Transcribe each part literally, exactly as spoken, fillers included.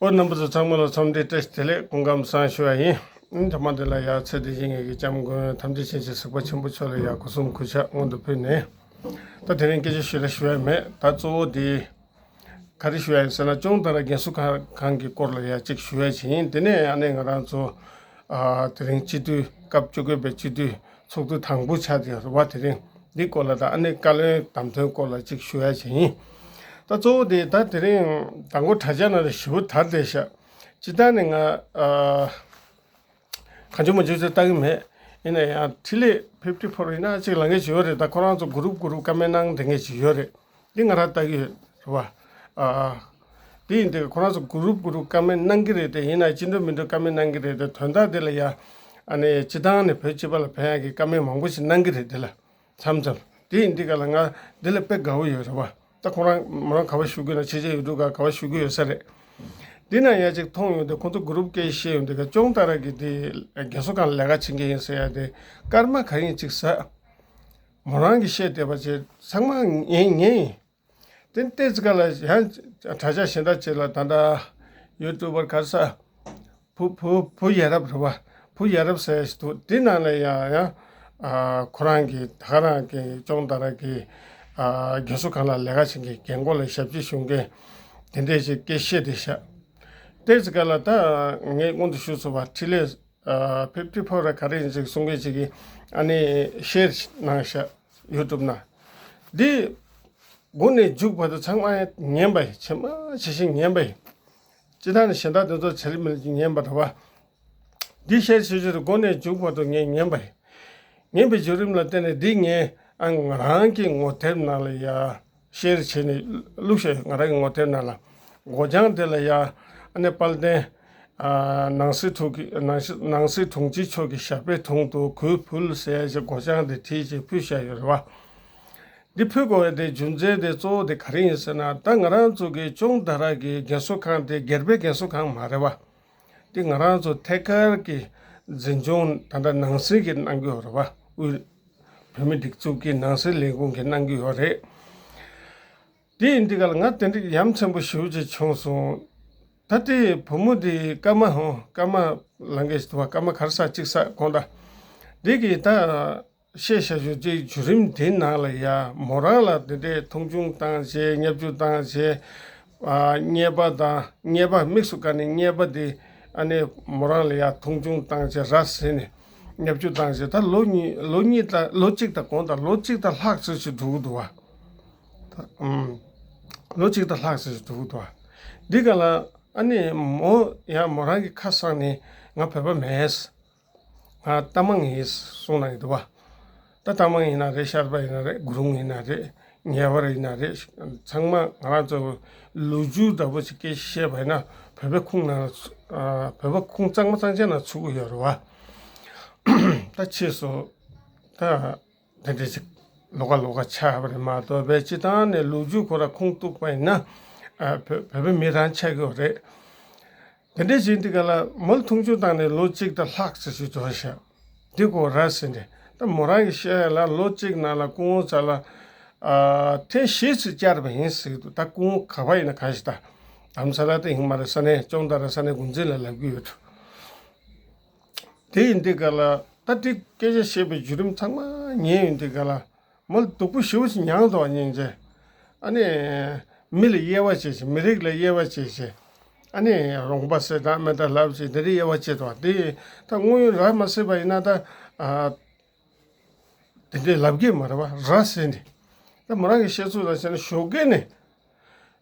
ཨོ་རྣམ་པ་ཚོ་ཚང་མ་ལ་འཚམས་འདྲི་བཀྲ་ཤིས་བདེ་ལེགས། སྐུ་ཁམས་བཟང་ཞུ་བ་ཡིན། ཨིན་ཐ་མ་དེ་ལ་ཡ་ཚེ་འདི་ཡིན་ངེས་ཀྱི་སྐྱབས་མགོན་ཐམས་ཅད་མཁྱེན་ཅིང་གཟིགས་པ་ཆེན་པོ་མཆོག་ལ་ཡ་སྒོ་གསུམ་གུས་ཕྱག་སྔོན་དུ་ཕུལ་ནས། ད་དེ་རིང་སྐད་ཆ་ཞུ་ལ་ཞུ་ཡ་མེད། ད་གཙོ་བོ་དེ་ག་རེ་ཞུ་ཡ་ཡིན་ཟེར་ན། ཅོང་ཏ་ར་རྒན་གསོ་ཁང་གི་སྐོར་ལ་ཡ་གཅིག་ཞུ་ཡ་ཅིག་ཡིན། དེ་ནས་ཨ་ནེ་ང་རང་ཚོ་ཨ་དེ་རིང་སྤྱི་འཐུས་སྐབས་བཅུ་དགུ་པའི་སྤྱི་འཐུས་ཚོགས་འདུ་དང་པོ་ཆགས་དེ་རེད་བ། དེ་རིང་འདི་སྐོར་ལ་དང་ཨ་ནེ་བཀའ་བློན་བདམས་ཐོན་སྐོར་ལ་གཅིག་ཞུ་ཡ་ཅིག་ཡིན། ད་གཙོ་བོ་དེ་ད་དེ་རིང་མདང་དགོང་དྲ་རྒྱ་ནང་ལ་ཞེ་པོ་དར་བསྡད་ཤག་སྤྱིར་བཏང་ནས་ང་ཨ་གང་བྱུང་མང་བྱུང་ཚོས་ལྟ་གི་མེད། ཡིན་ན་ཡང་འཕྲིན་ལས་ཕིབ་ཊི་ཕོར་ཡིན་ན་གཅིག་ལངས་མཁན་ཅིག་ཡོད་རེད། ད་ཁོ་རང་ཚོ་གུ་རུབ་གུ་རུབ་བཀའ་མོལ་གནང་བསྡད་མཁན་ཅིག་ཡོད་རེད། འདི་ང་རང་ལྟ་གི་ཡོད་རེད་བ། ཨ། དེ་ཡིན་དུས་ཁོ་རང་ཚོ་གུ་རུབ་གུ་རུབ་བཀའ་མོལ་གནང་གི་རེད་དེ། ཡིན་ན་ཅི་འདྲ་མི་འདྲ་བཀའ་མོལ་གནང་གི་རེད་དེ། དོན་དག་དེ་ལ་ཡ་ཨ་ནི་སྤྱིར་བཏང་ནས་བོད་སྤྱི་པ་ལ་ཕན་ཡག་གི་བཀའ་མོལ་མང་པོ་ཞིག་གནང་གི་རེད། དེ་ལ་མཚམས་མཚམས་དེ་ཡིན་དུས་ག་ལ་ང་དེ་ལ་དཔེ་དགའ་བོ་ཡོད་རེད་བ། ད་ཁོ་རང་མོ་རང་ག་བ་ཞུ་གི་ན་ཕྱི་རྒྱལ་ཡུལ་གྲུ་ག་ག་བ་ཞུ་གི་ཡོད་ས་རེད། འདི་ན་ཡ་གཅིག་མཐོང་ཡོང་དུས་ཁོང་ཚོ་གུ་རུབ་སྐད་བཤད་ཡོང་དུས་ག་ཅོང་ཏ་ར་གི་དེ་རྒན་གསོ་ཁང་ལ་ལས་ཀ་བྱེད་མཁན་ཡིན་ཟེར་ཡ་དེ་སྐར་མ་ག་ཡིན་གཅིག་ཟ། མོ་རང་གི་བཤད་བསྡད་པ་ཅིག་ཚང་མ་ངས་ངས་ཡིན། དེ་ཏོག་ཙམ་ཁ་ལ་ཡང་དྲ་ཇག་གཞན་དག་ཅིག་ལ་ད་ལྟ་ཡུ་ཊུབ་པར་ག་རེ་ཟ། བུ་བུ་བུ་ཡ་རབས་རེད་བ། བུ་ཡ་རབས་ཟེར་ཞིག་འདུག་དེ་ནང་ལ་ཡང་ཡང་ཨ་ཁོ་རང་གི་ད་ག་རང་གི་ཅོང་ཏ་ར་གི་ཨ་རྒན་གསོ་ཁང་ལ་ལས་ཀ་བྱེད་མཁན་རྒན་འཁོགས་ལ་ཞབས་ཕྱི་ཞུ་མཁན་དེ་འདྲས་ཞིག་སྐད་བཤད་བསྡད་ཤག་ཏོག་ཙམ་ཁ་ལ་ད་ངས་སྔོན་དུ་ཞུས་སོང་བ། འཕྲིན་ལས་ཨ་ཕིབ་ཊི་ཕོར་ར་ག་རེ་ཡིན་ཅིག་གསུང་མཁན་ཅིག་གིས་ཨ་ནི་ཤེར་གནང་ཤག་ཡུ་ཊུབ་ནང་། འདི་མགོ་ནས་མཇུག་བར་དུ་ཚང་མ་ཉན་པ་ཡིན། ཇི་མ་ཇི་བཞིན་ཉན་པ་ཡིན། སྤྱིར་བཏང་ནས་གཞན་དག་དེ་ཚོ་བྱ་རིམ་ཉན་པ་རེད་བ། འདི་ཤེར་བྱེད་ཆེད་དུ་མགོ་ནས་མཇུག་བར་དུ་ངས་ཉན་པ་ཡིན། ཉན་པའི་བརྒྱུད་རིམ་ལ་བརྟེན་ནས་འདི་ངས་ཨ་ང་རང་གི་ངོ་དེབ་ནང་ལ་ཡ་ཤེར་བྱས་ནས་བླུགས་བཞག་ཡོད། ང་རང་གི་ངོ་དེབ་ནང་ལ་སྒོ་བྱང་དེ་ལ་ཡ་ཨ་ནེ་དཔལ་ལྡན་ཨ་ནང་སྲིད་དྲུང་གི་ནང་སྲིད་ནང་སྲིད་དྲུང་ཆེ་མཆོག་གི་ཞབས་པད་དྲུང་དུ་གུས་ཕུལ་ཟེར་ཞེས་སྒོ་བྱང་དེ་བྲིས་ཅིག་ཕུལ་བཞག་ཡོད་རེད་བ། འདི་ཕུལ་དགོས་པའི་དེ་རྒྱུ་མཚན་དེ་གཙོ་བོ་དེ་ག་རེ་ཡིན་ཟེར་ན། ད་ང་རང་ཚོ་གི་ཅོང་ཏ་ར་གི་རྒན་གསོ་ཁང་དེ་སྒེར་པའི་རྒན་གསོ་ཁང་མ་རེད་བ། འདི་ང་རང་ཚོ་ཐད་ཀར་གྱི་འཛིན་སྐྱོང་ད་ལྟ་ནང་སྲིད་ཀྱི་གནང་གི་ཡོད་རེད་བ། དབུས་བོད་མི་སྒྲིག་འཛུགས་ཀྱི་ནང་སྲིད་ལས་ཁུངས་ཀྱི་གནང་གི་ཡོད་རེད། དེ་ཡིན་དུས་ག་ལ་ང་དེ་འདྲ་ཡ་མཚན་པོ་ཞེ་པོ་ཅིག་བྱུང་སོང་། ད་དེ་བུ་མོ་དེ་སྐར་མ་ཧོ་སྐར་མ་ལང་གེ་ཞིག་འདུག་བ། སྐར་མ་ག་རེ་ཟ་གཅིག་ཟ་དགོངས་དག་འདི་གི་ད་བཤད་བྱ་རྒྱུ་ཅིག་བརྒྱུད་རིམ་དེ་ནང་ལ་ཡ་མོ་རང་ལ་དེ་འདྲའི་མཐོང་ཆུང་བཏང་བྱས། བརྙས་བཅོས་བཏང་བྱས། ཨ་བརྙས་པ་དང་བརྙས་པ་དམིགས་སུ་བཀར་ནས་བརྙས་པ་དེ་ཨ་ནི་མོ་རང་ལ་ཡ་མཐོང་ཆུང་བཏང་བྱས་ར་བཟི་ནས་བརྙས་བཅོས་བཏང་བྱས། ད་ལོ་གཉིས་ལོ་གཉིས་དང་ལོ་གཅིག་དང་དགོངས་དག་ལོ་གཅིག་དང་ལྷག་ཙམ་ཞིག་འགྲོ་གི་འདུག་བ། ད་ཨུམ། ལོ་གཅིག་དང་ལྷག་ཙམ་ཞིག་འགྲོ་གི་འདུག་བ། འདི་ག་ལ་ཨ་ནི་མོ་ཡང་མོ་རང་གི་ཁ་གསང་ནས་ང་བོད་པ་མེད། ང་རྟ་མང་ཡིན་གསུངས་གནང་གི་འདུག་བ། ད་རྟ་མང་ཡིན་ན་རེད། ཤར་པ་ཡིན་ན་རེད། གུ་རུང་ཡིན་ན་རེད། ངེས་པར་ཡིན་ན་རེད། ཚང་མ་ང་རང་ཚོ་ལོ་རྒྱུས་འདྲ་པོ་ཞིག་སྐད་ཆ་བཤད་པ་ཡིན་ན་བོད་པའི་ཁུངས་ནང་ལ་ཚུ་ཨ་བོད་པ་ཁུངས་གཙང་མ་གཙང་ཆེ་ནང་ཚུད་ཀྱི་ཡོད་རེད་བ། ད་ཕྱིས་སུ་ད་དེ་འདྲ་ཞིག་ལོགས་ཀ་ལོགས་ཀ་ཆགས་པ་རེད་མ་གཏོགས། བས་སྤྱིར་བཏང་ནས་ལོ་རྒྱུས་ཁོ་ར་ཁུངས་གཏུགས་པ་ཡིན་ན་ཨ་བོད་བོད་པའི་མི་རང་ཆགས་ཀྱི་ཡོད་རེད། དེ་འདྲའི་བྱེད་དུས་ག་ལ་མོ་ལ་མཐོང་ཆུང་བཏང་ནས་ལོ་གཅིག་དང་ལྷག་ཙམ་ཞིག་འགྲོ་ཤག་འདི་ཁོ་ར་ཟེར་ནས། ད་མོ་རང་གིས་བཤད་ཡ་ལ་ལོ་གཅིག་ནང་ལ་སྐུ་ངོ་ཚ་ལ་ཨ་ཐེངས་བཞི་ཙམ་བཅར་བ་ཡིན་ཟེར་གྱི་འདུག་ད་སྐུ་ངོ་ག་པ་ཡིན་ན་གང་ཞིག་ད་དྷ་རམ་ས་ལ་དེ་ཡིན་མ་རེད། ས་གནས་ཅོང་ཏ་ར་ས་གནས་འགོ་འཛིན་ལ་ལབ་ཀྱི་ཡོད་འགྲོ། དེ་ཡིན་དུས་ག་ལ་ད་དེ་སྐད་ཆ་བཤད་པའི་བརྒྱུད་རིམ་ཚང་མ་ཉན་ཡོང་དུས་ག་ལ། མོ་ལ་སྡུག་པོ་ཞེ་པོ་ཞིག་མྱངས་འདུག་བ། སྙིང་རྗེ། ཨ་ནི་མི་ལ་དབྱེ་བ་བྱས་བྱས། མི་རིགས་ལ་དབྱེ་བ་བྱས་བྱས། ཨ་ནི་རོང་པ་སེར་དྲག་སྨན་དྲག་ལབ་བྱས་དེ་འདྲའི་དབྱེ་བ་བྱས་འདུག་བ། དེ་ད་དངོས་ཡོད་ར་མ་ཟེར་བ་ཡིན་ན་ད་ཨ་དེ་འདྲའི་ལབ་ཀྱི་མ་རེད་བ། ར་ཟེར་ནས་ད་མོ་རང་གི་བཤད་ཚུལ་ལ་བྱས་ན་ཞོགས་ཀས་ནས་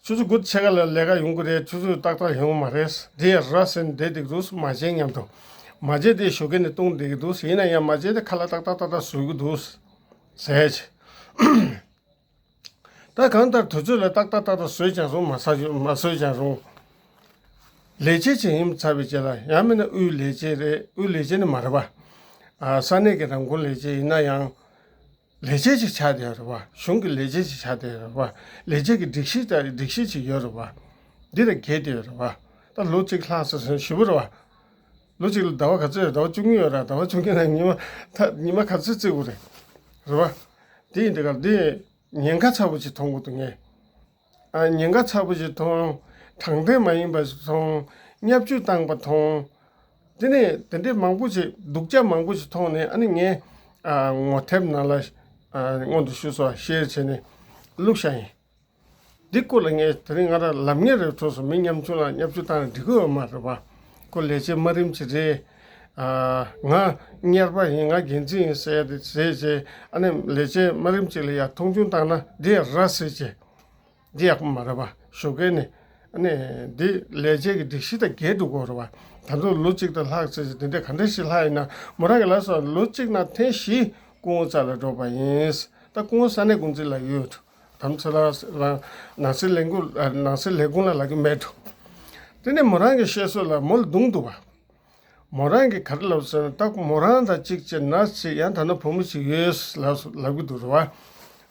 ཆུ་ཚོད་དགུ་ཕྱེད་ཀ་ལ་ལས་ཀ་ཡོང་གི་རེད། ཆུ་ཚོད་ཏག་ཏག་ཡོང་གི་མ་རེད། དེ་ཡ་ར་ཟེར་ནས་བསྡད་འདུག་མ་བྱན་མཉམ་དུ། མ་བྱན་དེ་ཞོགས་ཀས་ནས་བཏུང་བསྡད་ཀྱི་འདུག་ཡིན་ན་ཡང་མ་བྱན་དེ་ཁ་ལག་ཏག་ཏག་ཏག་ཏག་བཟོ་གི་འདུག་ཟེར་བྱས། ད་གང་ལྟར་དུས་ཚོད་ལ་ཏག་ཏག་ཏག་ཏག་བཟོས་ཀྱང་རུང་། མ་བཟོས་མ་བཟོས་ཀྱང་རུང་། ལས་བྱེད་ཅིག་ཡིན་ཚར་བའི་རྗེས་ལ། ཡང་མིན་ན་དབུས་ལས་བྱེད་རེད། དབུས་ལས་བྱེད་ནི་མ་རེད་བ། ཨ་ས་གནས་ཀྱི་རང་ཁུལ་ལས་བྱེད་ཡིན་ན་ཡང་ལས་བྱེད་ཅིག་ཆགས་བསྡད་ཡོད་རེད་བ། གཞུང་གི་ལས་བྱེད་ཅིག་ཆགས་བསྡད་ཡོད་རེད་བ། ལས་བྱེད་ཀྱི་སྒྲིག་གཞི་དང་སྒྲིག་གཞི་ཅིག་ཡོད་རེད་བ། འདི་ལ་འགལ་བསྡད་ཡོད་རེད་བ། ད་ལོ་གཅིག་ལྷག་ཙམ་ཟིན་ཞུ་བ་རེད་བ། ལོ་གཅིག་ལ་ཟླ་བ་ག་ཚོད་རེད། ཟླ་བ་བཅུ་གཉིས་ཡོད་ར། ཟླ་བ་བཅུ་གཉིས་ནང་ཉི་མ་ད་ཉི་མ་ག་ཚོད་བརྩི་དགོས་རེད། རེད་བ། དེ་ཡིན་དུས་ག་ལ་དེ་ཉེན་ཁ་ཚ་པོ་ཅིག་མཐོང་གི་འདུག་ངས། ཨ་ཉེན་ཁ་ཚ་པོ་ཅིག་མཐོང་ དྲང་བདེན་མ་ཡིན་པ་ཞིག་མཐོང་། བརྙས་བཅོས་བཏང་པ་མཐོང་། དེ་ནས་དེ་འདྲའི་མང་པོ་ཞིག་སྡུག་ཅག་མང་པོ་ཞིག་མཐོང་ནས། ཨ་ནི་ངས་ཨ་ངོ་དེབ་ནང་ལ་ཨ་སྔོན་དུ་ཞུས་སོགས་ཤེར་བྱས་ནས་བླུགས་བཞག་ཡིན། འདི་སྐོར་ལ་ངས་དེ་རིང་ང་རང་ལབ་མཁན་རེད། གྲོགས་སུ་མི་ཉམ་ཆུང་ལ་བརྙས་བཅོས་བཏང་ན་འགྲིག་གི་ཡོད་མ་རེད་པ། ཁོ་ལས་བྱེད་དམའ་རིམ་ཅིག་རེད། ཨ་ང་གཉེར་པ་ཡིན། ང་འགན་འཛིན་ཡིན་ཟེར་ཏེ་ཟེར་བྱས། ཨ་ནི་ལས་བྱེད་དམའ་རིམ་ཅིག་ལ་ཡ་མཐོང་ཆུང་བཏང་ན་འདི་ཡ་ར་ཟེར་བྱས། འདི་ཡག་པོ་མ་རེད་པ། ཞོགས་ཀས་ནས་ཨ་ནི་འདི་ལས་བྱེད་ཀྱི་སྒྲིག་གཞི་དང་འགལ་འགྲོ་གི་རེད་པ། ད་དུང་ལོ་གཅིག་དང་ལྷག་ཙམ་ཞིག་དེ་འདྲ་ག་འདྲ་ཞིག་ལྷག་ཡིན་ན། མོ་རང་གི་ལབ་སོང་། ལོ་གཅིག་ནང་ཐེངས་བཞི་སྐུ་ངོ་རྩ་ལ་འགྲོ་བ་ཡིན། ད་སྐུ་ངོ་ས་གནས་འགོ་འཛིན་ལ་ཡོད། དམ་ཚ་ལ་ལ་ནང་སྲིད་ལས་ཁུངས་ཨ་ནང་སྲིད་ལས་ཁུངས་ལ་ལབ་ཀྱི་མེད་འགྲོ། དེ་ནས་མོ་རང་གི་བཤད་སྲོལ་ལ་མོ་ལ་རྡུང་འདུག་པ། མོ་རང་གིས་ག་རེ་ལབ་ཟེར་ན། ད་མོ་རང་དང་གཅིག་བྱས་ན་ཅིག་ཡང་ད་ནི་བུ་མོ་ཞིག་ཡོད་ལབ་ལབ་ཀྱི་འདུག་རེད་པ།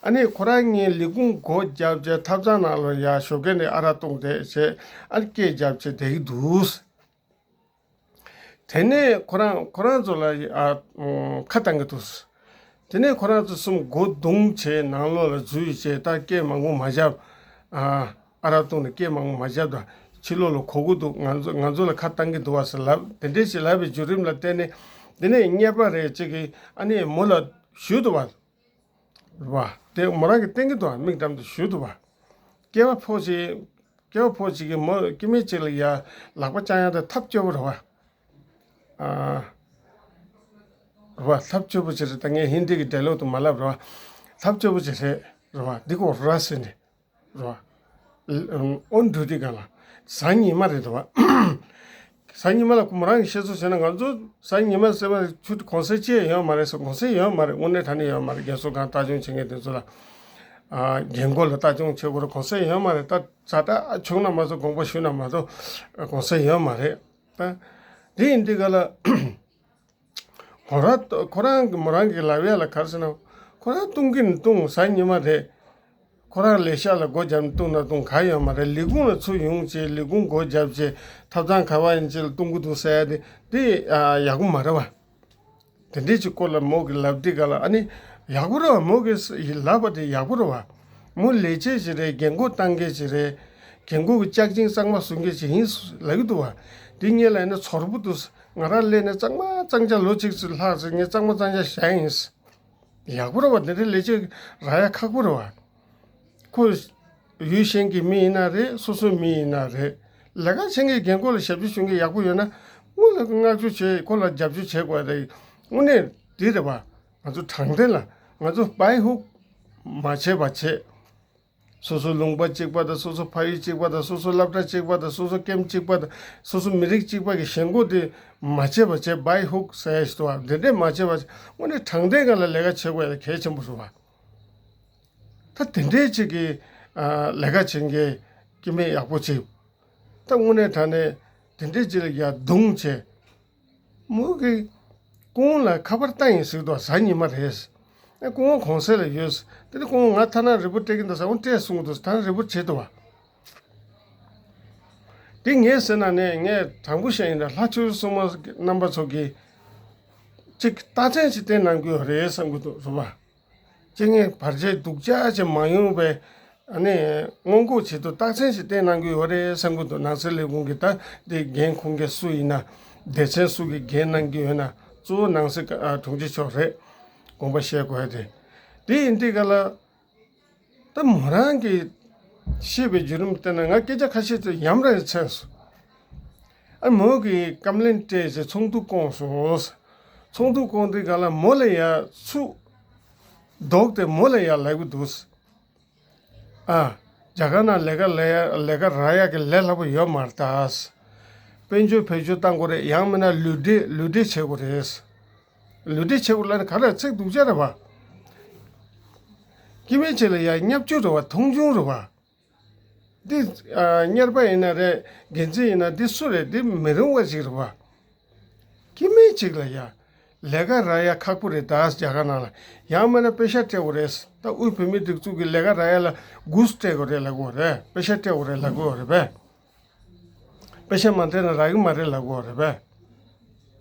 ཨ་ནི་ཁོ་རང་གཉིས་ལས་ཁུངས་སྒོ་བརྒྱབ་བྱས་ཐབ་ཚང་ནང་ལ་ཡ་ཞོགས་ཀས་ནས་ཨ་རག་བཏུང་བསྡད་བྱས། ཨ་ནི་སྐད་བརྒྱབ་བྱས་བསྡད་ཀྱི་འདུག། དེ་ནས་ཁོ་རང་ཁོ་རང་ཚོ་ལ་ཨ་ཁ་བཏང་གི་འདུག། དེ་ནས་ཁོ་རང་ཚོ་གསུམ་སྒོ་བརྡུངས་བྱས་ནང་ལོགས་ལ་འཛུལ་བྱས། ད་སྐད་མང་པོ་མ་བརྒྱབ། ཨ་ཨ་རག་བཏུང་ནས་སྐད་མང་པོ་མ་བརྒྱབ་དང་། ཕྱི་ལོགས་ལ་གོ་གི་འདུག། ང་ཚོ་ང་ཚོ་ལ་ཁ་བཏང་གི་འདུག་པ་ཟེར་ལབ། དེ་འདྲས་ཞིག་ལབ་པའི་བརྒྱུད་རིམ་ལ་བརྟེན་ནས། དེ་ནས་གཉེར་པ་རེ་གཅིག་གིས་ཨ་ནི་མོ་ལ་ཞུས་འདུག་པ། རེད་པ། དེ་མོ་རང་གིས་བསྟན་གྱི་འདུག། མིག་འགྲམ་དུ་ཞུས་འདུག་པ། སྐྱེས་པ་ཕོ་གཅིག་སྐྱེས་པ་ཕོ་གཅིག་གིས་མོ་སྐྱེ་དམན་གཅིག་ལ་ཡ་ལག་པ་བརྐྱངས་ཡ་དེ་ཐབས་སྐྱོ་པོ་རེད་པ། ཨ་རེད་པ། ཐབས་སྐྱོ་པོ་ཅིག་རེད། ད་ངས་ཧིན་དི་གི་ཌའི་ལོག་དུ་མ་ལབ་རེད་པ། ཐབས་སྐྱོ་པོ་ཅིག་རེད། རེད་པ། འདི་ཀོ་ར་ཟེར་ནས། རེད་པ། ཨོན་འབྲུ་དི་ག་ལ། གཟའ་ཉི་མ་རེད་འདུག་པ། གཟའ་ཉི་མ་ལ་ཁོ་མོ་རང་གིས་བཤད་ཚུལ་བྱས་ན། ང་ཚོ་གཟའ་ཉི་མ་ཟེར་བ་ཆུ་གུང་སེང་ཅི་ཡང་ཡོད་མ་རེད་ཟེར། གུང་སེང་ཡོད་མ་རེད། དངོས་གནས་དྲང་གནས་ཡོད་མ་རེད། རྒན་གསོ་ཁང་ལྟ་སྐྱོང་བྱེད་མཁན་དེ་ཚོ་ལ། ཨ་རྒན་རྒོན་ལ་ལྟ་སྐྱོང་བྱེད་དགོས་རེད། གུང་སེང་ཡོད་མ་རེད། ད་ཛ་དྲག་བྱུང་ན་མ་གཏོགས། དགོངས་པ་ཞུས་ན་མ་གཏོགས་གུང་སེང་ཡོད་མ་རེད། ད་དེ་ཡིན་དུས་ག་ལ། ཁོ་རང་ཁོ་རང་གི་མོ་རང་གི་ལབ་ཡ་ལ་ག་རེ་ཟེར་ན། ཁོ་རང་བཏུང་གིན་བཏུང་། གཟའ་ཉི་མ་རེད། ཁོ་རང་ལས་ཤག་ལ་སྒོ་བརྒྱབ་ནས་བཏུང་ན་བཏུང་ག་ཡོད་མ་རེད། ལས་ཁུངས་ལ་ཚུར་ཡོང་བྱས། ལས་ཁུངས་སྒོ་བརྒྱབ་བྱས། ཐབ་ཚང་ག་པར་ཡིན་ཅིག་ལ་བཏུང་གི་འདུག་ཟེར་ཡ་དེ་དེ་ཨ་ཡག་པོ་མ་རེད་པ། དེ་འདྲས་ཀྱི་སྐོར་ལ་མོ་གིས་ལབ་དུས་ག་ལ། ཨ་ནི་ཡག་པོ་རེད་པ། མོ་གིས་ལབ་པ་དེ་ཡག་པོ་རེད་པ། མོ་ལས་བྱེད་ཅིག་རེད། རྒན་གོག་བཏང་མཁན་ཅིག་རེད། རྒན་གོག་གི་ལྕགས་ཆིངས་གཙང་མ་བཟོ་མཁན་ཅིག་ཡིན་ལབ་ཀྱི་འདུག་པ། དེ་ངས་ལབ་ན་ཚོར་པོ་འདུག། ང་རང་སླེབས་ནས་གཙང་མ་གཙང་རྐྱང་ལོ་གཅིག་ཙམ་ལྷག་ཙམ་ངས་གཙང་མ་གཙང་རྐྱང་བཞག་ཡིན། ཡག་པོ་རེད་པ། དེ་འདྲའི་ལས་བྱེད་རག་ཡ་ཁག་པོ་རེད་པ། ཁོ་ཡུལ་གཞན་གྱི་མི་ཡིན་ན་རེད། སོ་སོའི་མི་ཡིན་ན་རེད། ལས་ཀ་བྱེད་མཁན་རྒན་གོག་ལ་ཞབས་ཕྱི་ཞུ་མཁན་ཡག་པོ་ཡོད་ན། སྔོན་ལ་བསྔགས་བརྗོད་བྱེད། ཁོ་ལ་རྒྱབ་སྐྱོར་བྱེད་དགོས་རེད། དངོས་གནས་འདི་རེད་པ། ང་ཚོ་དྲང་བདེན་ལ་ང་ཚོ་བའི་ཧུག་མ་བྱེད་པ་བྱེད། སོ་སོ་ལུང་པ་གཅིག་པ་དང་། སོ་སོ་ཕ་ཡུལ་གཅིག་པ་དང་། སོ་སོ་སློབ་གྲྭ་གཅིག་པ་དང་། སོ་སོ་ཀེམ་གཅིག་པ་དང་། སོ་སོ་མི་རིགས་གཅིག་པ་གི་ཞེན་ཁོག་དེ་མ་བྱེད་པ་བྱེད། བའི་ཧུག་ཟེར་ཡ་ཞིག་འདུག་པ། འདི་འདྲས་མ་བྱེད་པ་བྱེད། དངོས་གནས་དྲང་བདེན་སྒང་ལ་ལས་ཀ་བྱེད་དགོས་ཡ་གལ་ཆེན་པོ་རེད་པ། ད་དེ་འདྲའི་ཅིག་གི་ཨ་ལས་ཀ་བྱེད་མཁན་སྐྱེ་དམན་ཡག་པོ་ཅིག། ད་དངོས་གནས་དྲང་གནས་དེ་འདྲའི་ཅིག་ལ་ཡ་རྡུང་བྱས། མོ་གིས་སྐུ་ངོ་ལ་ཁ་པར་བཏང་ཡིན་ཟེར་འདུག། གཟའ་ཉི་མ་རེད། ཨ་སྐུ་ངོ་གུང་སེང་ལ་ཡོད། དེ་ནས་སྐུ་ངོ་ང་ཐ་ན་རི་པོ་སྤྲད་ཀྱི་འདུག་ཟེར། འོ་སྤྲད་གསུང་གི་འདུག། ཐ་ན་རི་པོ་བྱེད་འདུག་པ། དེ་ངས་ཟེར་ན་ནས། ངས་དྲང་པོ་བཤད་ཡིན་ད། ལྷ་ཆོས་སྲུང་མ་རྣམ་པ་ཚོ་གིས་ཅིག་རྟགས་མཚན་ཅིག་བསྟན་གནང་གི་ཡོད་རེད་བསམ་གྱི་འདུག་རེད་པ། ཅིག་ངས་བར་ཆད་སྡུག་ཅག་ཅིག་མ་ཡོང་བའི་ཨ་ནི་སྔོན་འགོག་ཆེད་དུ་རྟགས་མཚན་ཞིག་བསྟན་གནང་གི་ཡོད་རེད་བསམ་གྱི་འདུག། ནང་སྲིད་ལས་ཁུངས་ཀྱི་ད་དེ་འགན་འཁུར་མཁན་སུ་ཡིན་ན། སྡེ་ཚན་སུ་གིས་འགན་གནང་གི་ཡོད་ན། གཙོ་བོ་ནང་སྲིད་ཨ་དྲུང་ཆེ་མཆོག་རེད། དགོངས་པ་བཞེས་དགོས་ཡ་དེ། དེ་ཡིན་དུས་ག་ལ། ད་མོ་རང་གིས་བཤད་པའི་བརྒྱུད་རིམ་བལྟས་ན། ང་སྐད་ཆ་ཁ་ཤས་ཚོ་ཡམ་ར་ཡི་མཚན་སོང་། ཨ་མོ་གིས་ཀམ་ལེན་སྤྲད་བྱས་ཚོགས་འདུ་བསྐོངས་སོང་། ཚོགས་འདུ་བསྐོངས་དུས་ག་ལ་མོ་ལ་ཡ་ཚུར་ལྡོག་སྟེ་མོ་ལ་ཡ་ལབ་གི་འདུག། ཨ། རྒྱ་གར་ནང་ལས་ཀ་ལས་ཡ་ལས་ཀ་རག་ཡ་གི་ལས་སླ་པོ་ཡོད་མ་རེད་ད། དཔལ་འབྱོར་བེད་སྤྱོད་བཏང་དགོས་རེད། ཡང་མིན་ན་ལུས་འབྲེལ་ལུས་འབྲེལ་བྱེད་དགོས་རེད། ལུས་འབྲེལ་བྱེད་དགོས་ལབ་ན་ག་རེ་ཚིག་སྡུག་ཅག་རེད་པ། སྐྱེ་དམན་ཅིག་ལ་ཡ་བརྙས་བཅོས་རེད་པ། མཐོང་ཆུང་རེད་པ། འདི་ཨ་གཉེར་པ་ཡིན་ན་རེད། འགན་འཛིན་ཡིན་ན། འདི་སུ་རེད། འདི་མི་རུང་བ་ཞིག་རེད་པ། སྐྱེ་དམན་ཅིག་ལ་ཡ་ལས་ཀ་རག་ཡ་ཁག་པོ་རེད་ད། རྒྱ་གར་ནང་ལ། ཡང་མིན་ན་པེ་ཤ་སྤྲད་དགོས་རེད། ད་དབུས་བོད་མིའི་སྒྲིག་འཛུགས་ཀྱི་ལས་ཀ་རག་ཡ་ལ་གུས་སྤྲད་དགོས་རེད་ལབ་དགོས་རེད། པེ་ཤ་སྤྲད་དགོས་རེད་ལབ་དགོས་རེད་པས། པེ་ཤ་མ་སྤྲད་ན་རག་གི་མ་རེད་ལབ་དགོས་རེད་པས།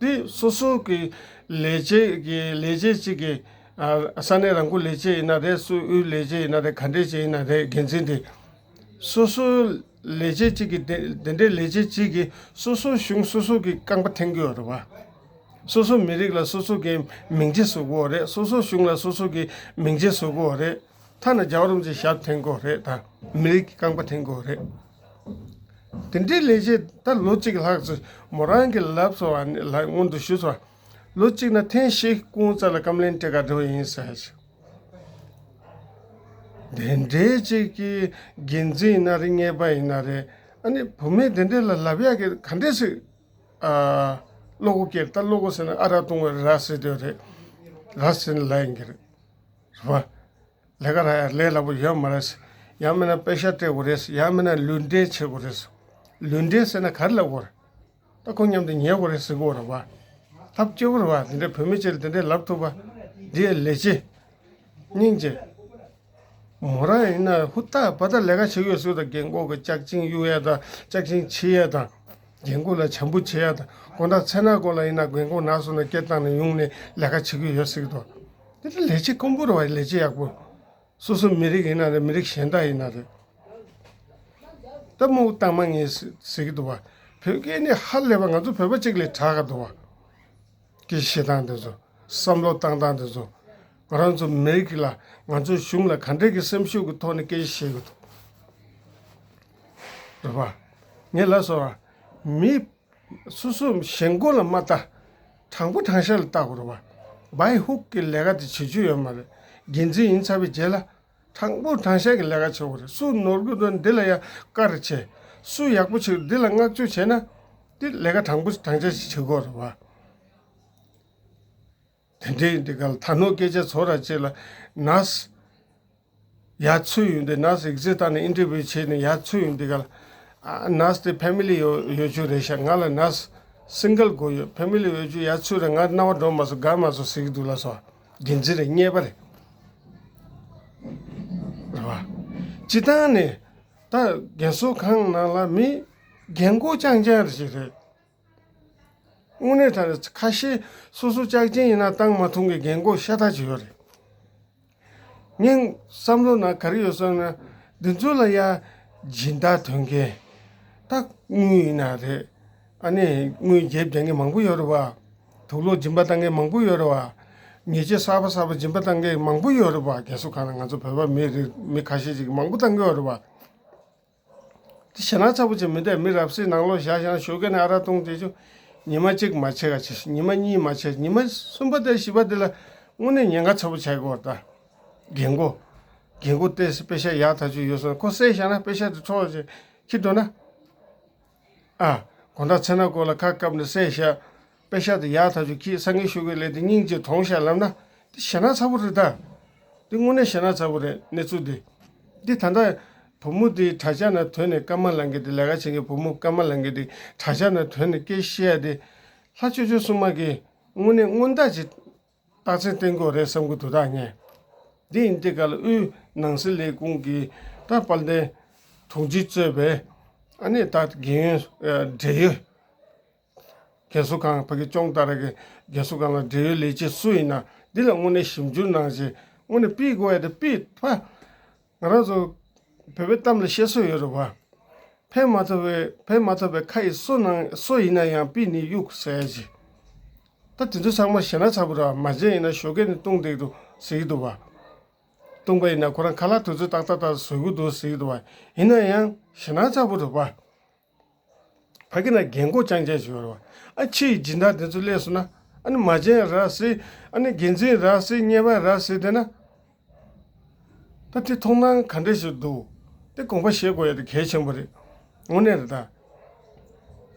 དེ་སོ་སོ་གི་ལས་བྱེད་ཀྱི་ལས་བྱེད་ཅིག་གི་ཨ་ས་གནས་རང་ཁུལ་ལས་བྱེད་ཡིན་ན་རེད། སུ་དབུས་ལས་བྱེད་ཡིན་ན་རེད། ག་འདྲས་ཅིག་ཡིན་ན་རེད། འགན་འཛིན་དེ་སོ་སོ་ ལས་བྱེད་གཅིག་གིས་དེ་དེ་འདྲའི་ལས་བྱེད་གཅིག་གིས་སོ་སོའི་གཞུང་སོ་སོ་གིས་རྐང་པ་འཐེན་གྱི་ཡོད་རེད་བ། སོ་སོའི་མི་རིགས་ལ་སོ་སོ་གིས་མིང་ཚིག་བཟོ་གི་ཡོད་རེད། སོ་སོའི་གཞུང་ལ་སོ་སོ་གིས་མིང་ཚིག་བཟོ་གི་ཡོད་རེད། ཐ་ན་རྒྱལ་བ་རིན་པོ་ཆེ་ཞབས་འཐེན་གྱི་ཡོད་རེད། ད་མི་རིགས་ཀྱི་རྐང་པ་འཐེན་གྱི་ཡོད་རེད། དེ་འདྲའི་ལས་བྱེད་ད་ལོ་གཅིག་ལྷག་ཙམ་མོ་རང་གིས་ལབ་སོང་བ་ནི་ལ་སྔོན་དུ་ཞུས་སོང་། ལོ་གཅིག་ན་ཐེངས་ཤིག་སྐུ་ངོ་རྩ་ལ་ཀམ་པ་ལེན་སྤྲད་ག་འགྲོ་ཡིན་ཟེར། དེ་འདྲའི་ཅིག་གི་འགན་འཛིན་ཡིན་ན་རེད། གཉེར་པ་ཡིན་ན་རེད། ཨ་ནི་བུད་མེད་དེ་འདྲས་ལ་ལབ་ཡག་གི་ག་འདྲས་སེ་ཨ་བློ་སྒོ་ཀེར་ད་བློ་སྒོ་ཟེར་ན་ཨ་རག་བཏུང་བའི་ར་ཟེར་དེ་རེད། ར་ཟེར་ན་ལབ་ཡིན་གྱི་རེད། རེད་བ། ལས་ཀ་རག་ཡག་ལས་སླ་པོ་ཡོད་མ་རེད། ཡང་མིན་ན་པེ་ཤག་སྤྲད་དགོས་རེད། ཡང་མིན་ན་ལུས་འབྲེལ་བྱེད་དགོས་རེད། ལུས་འབྲེལ་ཟེར་ན་ག་རེ་ལབ་དགོས་རེད། ད་ཁོ་མཉམ་དུ་ཉལ་དགོས་རེད་ཟེར་དགོས་རེད་བ། ཐབས་སྐྱོ་པོ་རེད་བ། དེ་འདྲའི་བུད་མེད་ཅིག་ལ་དེ་འདྲའི་ལབ་ཐུབ་པ། འདི་ཡི་ལས་བྱེད། སྙིང་རྗེ། མོ་རང་ཡིན་ན་ཧུར་ཐག་པ་ད་ལས་ཀ་བྱེད་ཀྱི་ཡོད་ཟེར། ད་རྒན་གོག་གི་ལྕགས་ཆིངས་གཡུག་ཡ་དང་ལྕགས་ཆིངས་ཕྱི་ཡ་དང་། རྒན་གོག་ལ་བྱམས་པོ་བྱེད་ཡ་དང་། དགོང་དག་མཚན་ནག་གོང་ལ་ཡིན་ན་རྒན་གོག་ན་སོང་ན་སྐད་བཏང་ནས་ཡོང་ནས་ལས་ཀ་བྱེད་ཀྱི་ཡོད་ཟེར་གི་འདུག་དེ་ད་ལས་བྱེད་དཀོན་པོ་རེད་བ། ལས་བྱེད་ཡག་པོ། སོ་སོ་མི་རིགས་ཡིན་ན་རེད། མི་རིགས་གཞན་དག་ཡིན་ན་རེད། ད་མོ་གཏའ་མ་ངས་ཟེར་གི་འདུག་བ། བོད་སྐད་ནི་ཧ་ལས་པ། ང་ཚོ་བོད་པ་གཅིག་ལས་དྲག་ག་འདུག་བ། སྐད་ཆ་བཤད་སྟངས་དེ་ཚོ། བསམ་བློ་བཏང་སྟངས་དེ་ཚོ། ང་རང་ཚོ་མི་རིགས་ལ་ང་ཚོའི་གཞུང་ལ་ག་འདྲས་ཀྱི་སེམས་ཤུགས་ཀྱི་ཐོག་ནས་སྐད་ཆ་བཤད་གི་འདུག་རེད་བ། ངས་ལབ་སོང་བ། མི་སོ་སོ་གཞན་མགོ་ལ་མ་ལྟ། དྲང་པོ་དྲང་བཞག་ལ་ལྟ་དགོས་རེད་བ། བའི་ཧུག་གི་ལས་ཀ་དེ་བྱེད་རྒྱུ་ཡོད་མ་རེད། འགན་འཛིན་ཡིན་ཚར་བའི་རྗེས་ལ། དྲང་པོ་དྲང་བཞག་གི་ལས་ཀ་བྱེད་དགོས་རེད། སུ་ནོར་གི་འདུག་འདི་ལ་ཡ་བཀའ་རེ་བྱེད། སུ་ཡག་པོ་བྱེད་འདི་ལ་བསྔགས་བརྗོད་བྱས་ན། འདི་ལས་ཀ་དྲང་པོ་དྲང་བཞག་ཞིག་བྱེད་དགོས་རེད་བ། དེ་འདྲའི་འདི་ག་ལ་ད་ནོར་སྐད་ཆ་ཚོ་ར་ཅིག་ལ་ནར་སི་ཡར་ཚུད་ཡོང་དུས། ནར་སི་ཨེག་ཛིཊ་བཏང་ནས་ཨིན་ཊར་བིའུ་བྱས་ནས་ཡར་ཚུད་ཡོང་དུས་ག་ལ། ཨ། ནར་སི་དེ་ཕེ་མི་ལི་ཡོད་ཡོད་རྒྱུ་རེད་ཤག་ང་ལ་ནར་སི་སིང་གལ་དགོས་ཡོད། ཕེ་མི་ལི་ཡོད་རྒྱུ་ཡར་ཚུད་ར་ང་རྣ་བ་འགྲོ་མ་སོང་། དགའ་མ་སོང་ཟེར་གི་འདུག་ལབ་སོང་། འགན་འཛིན་རེད། གཉེར་པ་རེད། རེད་བ། སྤྱིར་བཏང་ནས་ད་རྒན་གསོ་ཁང་ནང་ལ་མི་རྒན་གོག་རྐྱང་རྐྱང་རེ་ཞིག་རེད། དངོས་གནས་དྲང་གནས་ཁ་ཤས་སོ་སོ་ལྕགས་ཆེན་ཡིན་ན་བཏང་མ་ཐུབ་མཁན་རྒན་གོག་ཤ་སྟག་ཅིག་ཡོད་རེད། ངའི་བསམ་བློ་ནང་ག་རེ་ཡོད་ཟེར་ན། འདི་ཚོ་ལ་ཡ་སྦྱིན་བདག་འདོན་མཁན། ད་དངུལ་ཡིན་ན་རེད། ཨ་ནི་དངུལ་རྒྱབ་རྒྱག་མཁན་མང་པོ་ཡོད་རེད་བ། དུག་ལོག་སྦྱིན་པ་བཏང་མཁན་མང་པོ་ཡོད་རེད་བ། ཉེས་ཆད་གསར་པ་གསར་པ་སྦྱིན་པ་བཏང་མཁན་མང་པོ་ཡོད་རེད་བ། རྒན་གསོ་ཁང་ལ་ང་ཚོ་བོད་པ་མི་རེ་མི་ཁ་ཤས་ཅིག་མང་པོ་བཏང་གི་ཡོད་རེད་བ། དེ་ཞེ་དྲག་ཚ་པོ་ཅིག་མི་འདུག་མི་རབ་གསལ་ནང་ལོགས་བཞག་བཞག་ན་ཞོགས་ཀས་ནས་ཨ་རག་བཏུང་བསྡད་རྒྱུ། ཉི་མ་གཅིག་མ་བྱས་ག་བྱས། ཉི་མ་གཉིས་མ་བྱས། ཉི་མ་གསུམ་པ་དང་བཞི་པ་དེ་ལ་དངོས་གནས་ཉེན་ཁ་ཚ་པོ་ཆགས་ཀྱི་ཡོད་རེད་ད། རྒན་གོག་རྒན་གོག་ཏོག་ཙམ་པེ་ཤག་ཡག་ཐག་ཆོད་ཡོད་སོང་ན་ཁོ་བསད་བཞག་ན་པེ་ཤག་དེ་འཕྲོ་བརླག་ཅིག་འཁྱེར་འགྲོ་ན། ཨ། དགོང་དག་མཚན་ནག་གོང་ལ་ཁ་བཀབ་ནས་བསད་བཞག་པེ་ཤག་དེ་ཡག་ཐག་ཆོད་འཁྱེར། སང་ཉིན་ཞོགས་ཀས་སླེབས་དུས་སྙིང་རྗེ་གདོང་ཤར་ལབ་ན། དེ་ཞེ་དྲག་ཚ་པོ་རེད་ད། དེ་དངོས་གནས་ཞེ་དྲག་ཚ་པོ་རེད། གནས་ཚུལ་དེ། འདི་ད་ལྟ་བུ་མོ་དེ་དྲ་རྒྱ་ནང་ཐོན་ནས། ཀརྨ་ལགས་ཀྱི་དེ་ལས་ཀ་བྱེད་མཁན་བུ་མོ་ཀརྨ་ལགས་ཀྱི་དེ་དྲ་རྒྱ་ནང་ཐོན་ནས་སྐད་བཤད་ཡ་དེ། ལྷ་ཆོས་སྐྱོང་སྲུང་མ་གིས་དངོས་གནས་སྔོན་བརྡ་ཅིག་རྟགས་མཚན་བསྟན་དགོས་རེད་བསམ་གྱི་འདུག་ད་ངས། འདི་ཡིན་དུས་ག་ལ་དབུས་ནང་སྲིད་ལས་ཁུངས་ཀྱི་ད་དཔལ་ལྡན་དྲུང་ཆེ་གཙོས་པའི་ཨ་ནི་ད་རྒན་ཡོལ་ཨ་བགྲེས་ཡོལ། རྒན་གསོ་ཁང་ཕ་གི་སྐྱོང་བདག་ར་གི་རྒན་གསོ་ཁང་ལ་བགྲེས་ཡོལ་ལས་བྱེད་སུ་ཡིན་ན་འདི་ལ་དངོས་གནས་ཞིབ་འཇུག་གནང་བྱས་དངོས་གནས་ཕུད་དགོས་ཡ་དེ་ཕུད་པ། ང་རང་ཚོ་བོད་པའི་གཏམ་ལ་བཤད་སྲོལ་ཡོད་རེད་བ། ཕན་མ་ཐོགས་པའི་ཕན་མ་ཐོགས་པའི་ཁ་ཡི་སོ་ནང་སོ་ཡིན་ན་ཡང་ཕུད་ནི་གཡུག་ཟེར་ཡ་ཅིག་ད་དེ་ཚོ་ཚང་མ་ཞེ་དྲག་ཚ་པོ་རེད་བ། མ་བྱས་ཡིན་ན་ཞོགས་ཀས་ནས་བཏུང་བསྡད་འདུག་ཟེར་གྱི་འདུག་བ། བཏུང་པ་ཡིན་ན་ཁོ་རང་ཁ་ལག་དུས་ཚོད་ཏག་ཏག་ཏག་བཟོ་གི་འདུག་ཟེར་གྱི་འདུག་བ། ཡིན་ན་ཡང་ཞེ་དྲག་ཚ་པོ་རེད་བ། ཕ་གི་ན་རྒན་གོག་རྐྱང་རྐྱང་ཞིག་ཡོད་རེད་བ། ཨ་ཕྱི་ཡི་སྦྱིན་བདག་དེ་ཚོ་སླེབས་སོང་ན། ཨ་ནི་མ་བྱན་ར་ཟེར། ཨ་ནི་འགན་འཛིན་ར་ཟེར། གཉེར་པ་ར་ཟེར་བསྡད་ན། ད་དེ་མཐོང་སྣང་ག་འདྲ་ཞིག་འདུག་དེ་དགོངས་པ་བཞེས་དགོས་ཡ་དེ་གལ་ཆེན་པོ་རེད། དངོས་གནས་རེད་